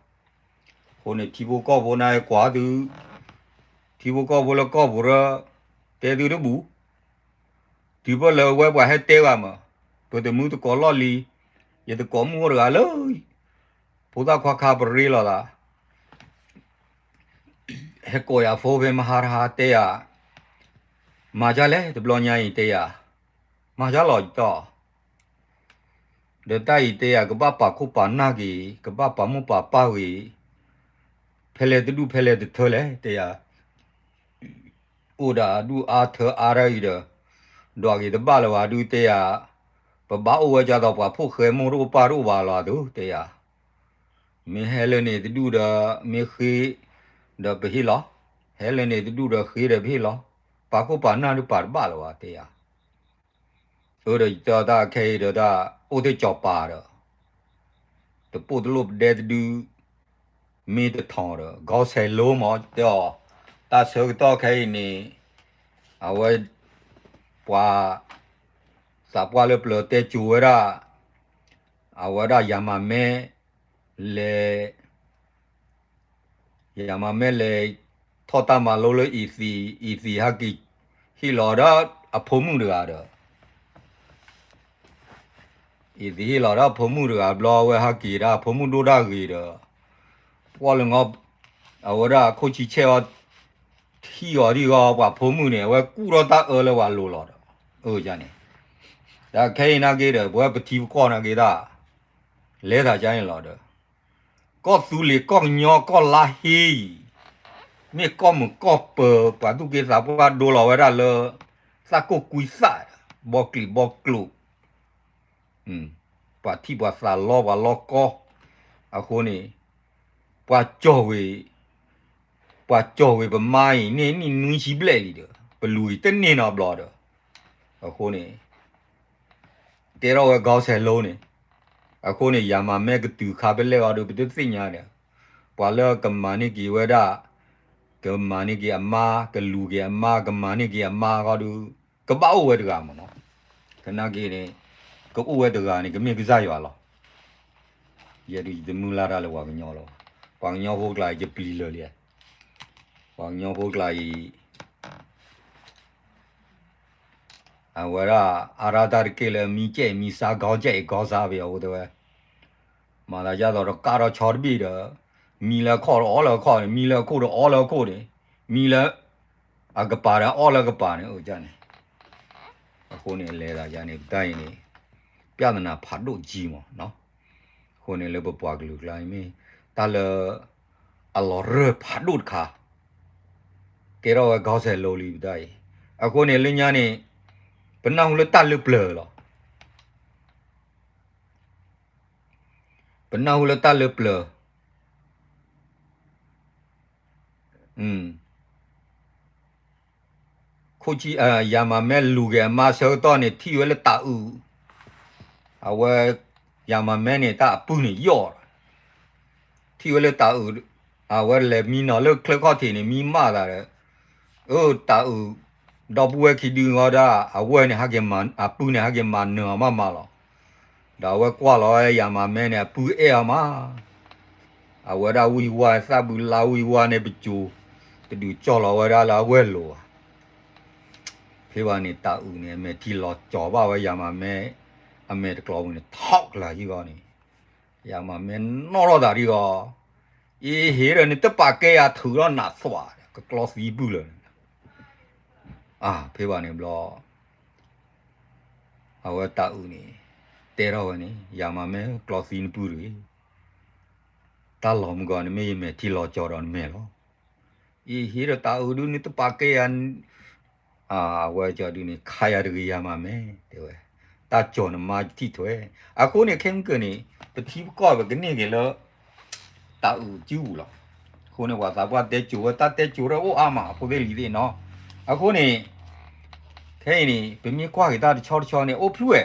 အဃိန့ၣ် ထံဖိကီၢ်ဖိန့ၣ်ကွၢ်သု, ထံဖိကီၢ်ဖိလၢကီၢ်ပူၤရၢ, တဲသုတဘူၣ်, တုၤဖဲလၢဝဲပှၤဟဲတဲဂၤမး, ပတမုၢ်သကိးလီၢ်လံၤ, ယသကိးမုၣ်အိၣ်တဂၤလၢ ဖိသၣ်ခွါခါပရ့လိာ်သး, ဟဲကိးယၤဖိဖဲမဟါတဟါတဲယၤ, မၤဒ်လဲၣ်တဘျီညါအံၤတဲယၤ, မၤဒ်လီၤယတီၢ် ဒီးတၢ်အံၤတဲယၤ ကဘၣ်ပာ်ခိၣ်ပာ်နၢ်က့ၤ, ကဘၣ်ပာ်မိၢ်ပာ်ပၢ်ဂ့ၤ, ဖဲလဲၣ်တဒူၣ်ဖဲလဲၣ်တထၢလဲၣ်တဲယၤ, အိၣ်ဒီးအဒူၣ်အါထၢအါတၢ်အံၤဒီး, ဒွးက့ၤတဘၣ်လၢၤဘၣ်ဒုးတဲယၤ, ပဘၣ်အိၣ်ဝဲဒ်သိးပှၤဖိၣ်ဃဲမိၢ်တအိၣ်ပၢ်တအိၣ်ဘၣ်လီၤအသိးတဲယၤ, မ့ၢ်ဟဲလၢန့ၣ်တဒူၣ်ဒီးမ့ၢ်ဃ့ဒီးပဟ့ၣ်လီၤ, ဟဲလၢန့ၣ်တဒူၣ်ဒီးဃ့ဒီးပဟ့ၣ်လီၤ, ပာ်ခိၣ်ပာ်နၢ်ဒုးပာ်တဘၣ်လၢၤဘၣ်တဲယၤ, အၢဒီးယတဲအီၤတၢ်ခဲအံၤဒီးတၢ် ပိၢ်သ့ၣ်ကၠီၤပၤဒီး တပိၢ်တလိၣ်ပဒဲတဒု မ့ၢ်တထီၣ်ဒီး ကီၢ်ဆဲးလိမး တဲအီၤ, တၢ်ဆၢကတီၢ်ခဲအံၤန့ၣ် အဝဲ ပှၤ သးပှၢ်လၢပျၢၤတဲစိၤဝဲဒၣ် အဝဲဒၣ်ယၤမၤမဲ လဲၤ ယၤမၤမဲလဲၤ ထီၣ်တၢ်မၤလိလၢအံၤသံး အံၤသံးဟဲက့ၤ ဟ့ၣ်လီၤဒီးအဖိမုၣ်တဂၤဒီး အံၤသံးဟ့ၣ်လီၤဒီးအဖိမုၣ်တဂၤဘျီ အဝဲဟဲက့ၤဒၣ်အဖိမုၣ်ဒိၣ်ဒၣ်ဂ့ၤဒီး ပှီၢ်လၢငီ အဝဲဒၣ်အခိၣ်ဆံဆဲးအီၤ ထံၣ်အီၤဒ်ဂီၢ် ပှၤဖိမုၣ်န့ၣ် အဝဲကူၣ်ထီၣ်တၢ်အၢလၢပှၤလိၤလီၤဒီး အန့ၣ် ဒီးခဲအံၤနာ်က့ဒီး ပဝဲပထံပကီၢ်နာ်က့ဒၣ် လဲၤသးကါန့ၣ်လီၤဒီး ကီၢ်သူလ့ၤကီၢ်ကညီကီၢ်လါဟ့အံၤ မ့ၢ်ကီၢ်မုာ်ကီၢ်ပၢၤ ပှၤသူၣ်က့သးပှၢ်ဒိလီၤဝဲဒၣ်လၢ သၣ်ကိၢ်ကွံသၣ် ဘီကျံးဘီကျိး ပှၤထံၣ်ပှၤသးလီပှၤလီကီ အဃိန့ၣ် ပှၤကၠီၢ်ဝ့ၤ ပှၤကၠီၢ်ဝ့ၤပမါအံၤ န့ၢ်နံၣ်နွံဆံဘျဲၣ်လံဒီး ပလူၤအံၤတန့ၢ်နီတဘျီဒီး အဃိန့ၣ် ကဲထီၣ်ဝဲကီၢ်ဆဲးလိန့ၣ် အဃိန့ၣ် ယၤမၤမဲကတုၤခါဖဲလဲၣ်အီၤဒီး ပတသ့ၣ်ညါဒီး ပှၤလၢကမၤန့ၢ်က့ၤဝဲဒၣ် ကမၤန့ၢ်က့ၤအမါ ကလူၤက့ၤအမါ ကမၤန့ၢ်က့ၤအမါဃီဒီး ကဘၣ်အိၣ်ဝဲတဂၤမ့ၢ်နီၤ သနာ်က့န့ၣ် ကအိၣ်ဝဲတဂၤန့ၣ် ကမ့ၢ်ကစၢ်ယွၤလီၤ. ယဲဒုးယတမုၢ်လၢ်တၢ်လၢပှၤကညီလီၤ. ပှၤကညီဖိကျါအံၤ ယပျံၤလၢာ်လံ. ပှၤကညီဖိကျါအံၤ အဝဲဒၣ် အါရၢ်တၢ်တက့ၢ်လၢမံကဲၣ်မံစါ ကီကဲၣ်ကီစါပယီၤဖိတဲဝဲ မၤသးဒ်သိးဒီးကၢ်ထီၣ်ဆီတဘ့ၣ်ဒီး မံလၢအခီၣ်ဒီးအီၣ်လၢအခီၣ်န့ၣ် မံလၢအခိၣ်ဒီးအီၣ်လၢအခိၣ်န့ၣ် မံလၢအကပၤဒီးအီၣ်လၢကပၤန့ၣ် အန့ၣ် အဃိန့ၣ် လဲၤသးယါန့ၣ် ပတၢ်အံၤန့ၣ် ပြဿနာဖးဒိၣ်ကံမးနီၤ. အဃိန့ၣ်လၢပပှၤကလုာ်ကျါအံၤမ့ၢ် တၢ်လၢ အလီၤရၢၢ်ဖးဒိၣ်တခါ ကဲထီၣ်ဝဲကီၢ်ဆဲးလိလံပတၢ်အံၤ. အဃိန့ၣ်လၢညါန့ၣ် ပနၢ်ဟူလၢတၢ်လၢပျၢၤလီၤ. ပနၢ်ဟူလၢတၢ်လၢပျၢၤ ခိၣ်ဆံ ယၤမၤမဲလူၤက့ၤအမါဆၢကတီၢ်န့ၣ် ထံၣ်ဝဲလၢတၤအုး, အဝဲ ယၤမၤမဲန့ၣ် တၢ်အပုၢ်န့ၣ်ယီၢ်, ထံၣ်ဝဲလၢတၤအုး, အဝဲလဲၤမံနီၤလၢချၢခီၣ်ထံးန့ၣ် မံမၣ်သးဒီး, အၢ တၤအုး, ဒီပုၢ်ဝဲၢ်ခံဒုအဂီၢ်ဒၣ် အဝဲန့ၣ် အပုၢ်န့ၣ် ဟဲက့ၤမၤနၢၤအီၤမးမးလီၤ. ဒီးအဝဲကွၢ်လီၤဝဲယၤမၤမဲန့ၣ် အပုၢ်အဲၣ်အီၤမး အဝဲဒၣ်ဝံၢ်ဝါသၣ်ဘုလါဝံၢ်ဝါန့ၣ် ပစိၤ တဒုးကၠီၣ်လီၤဝဲဒၣ်လၢအဝဲၢ်လိၤဘၣ်. ဖဲဘၣ်န့ၣ် တၤအုးန့ၣ် အမဲာ်ထံလီၤကၠီၤဘၣ်ဝဲယၤမၤမဲ အမဲာ်တကျီၤပူၤန့ၣ် ထီၣ်ကလၤဟံၣ်ဂီၢ်န့ၣ်, ယၤမၤမဲနီၣ်ထီၣ်သးဒ်ဂီၢ်, အ့ဟ့ၣ်ဒီးန့ၣ် တပာ်ကဲယၤထုးထီၣ်နးသွး ကကျီသံပုၢ်လၢာ်န့ၣ်, ဖဲဘၣ်န့ၣ်ဘျီ အဝဲတၤအုးန့ၣ် တဲထီၣ်ဝဲန့ၣ် ယၤမၤမဲကျီသံနပုၢ်တဂ့ၤ, တၢ်လီၤမုၢ်ဂီၤန့ၣ် မ့ၢ်ယမဲာ်ထံလီၤကၠီၤဒီးနမဲာ်လီၤ. အ့ဟ့ၣ်ဒီးတၤအုးဒုးန့ၣ် တပာ်ကဲယၤ အဝဲကၠီဒုးန့ၣ် ခးယၤတဂ့ၤယၤမၤမဲ တဲဝဲ, တၢ်ကၠီၤနမါယထံၣ်ထွဲ. အဃိန့ၣ် ခဲမုၢ်ကၢၢ်န့ၣ် ပထံပကီၢ်ပကန့ၢ်က့ၤလၢ တၤအုးစုပူၤလီၤ. အဃိန့ၣ် ပှၤသးပှၢ်တဲစိၤဝဲ တၢ်တဲစိၤတအိၣ်အါမး အဖိသ့ၣ်လံၤသ့ၣ်နီၤ. အဃိန့ၣ် ခဲအံၤန့ၣ် ပမ့ၢ်ကွၢ်က့ၤတၢ်တဆီတဆီန့ၣ် အိၣ်ဖျုၣ်ဝဲ,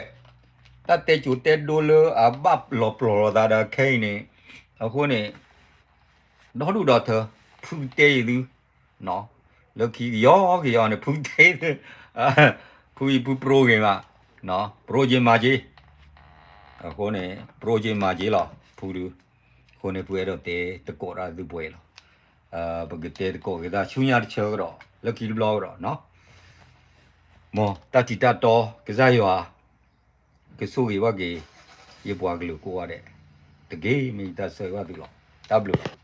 တၢ်တဲစိၤတဲဒိလၢအဘၣ်လီၤပျီၤလိာ်သးဒီးခဲအံၤန့ၣ်, အဃိန့ၣ် ဒီဒူၣ်ဒီထၢ ဖုကတဲအံၤသု, လၢခံကယီကယီန့ၣ် ဖုကတဲအံၤသု, ဖုအံၤဖုပရိက့ၤမး, ပရိက့ၤမၤက့ၤ, အဃိန့ၣ် ပရိက့ၤမၤက့ၤလီၤ ဖုဒုး, အဃိန့ၣ် ဖုအဲၣ်ဒိးတဲသကိးတၢ်သုပှဲၤလီၤ. ပကတဲသကိးက့ၤတၢ်ဆူညါတဆၢကဒီး လၢခံတဘျီကဒီးနီၤ, မ်တၢ်ထံးတၢ်တီကစၢ်ယွၤ ကဆိၣ်ဂ့ၤဘၣ်က့ၤ ယပှၤကလုာ်ကိးဂၤဒဲး, တက့ၢ် မ့ၢ်ယတၢ်ဆၢဂ့ၤဘၣ်သုလီၤ. တၢ်ဘျုးလီၤ.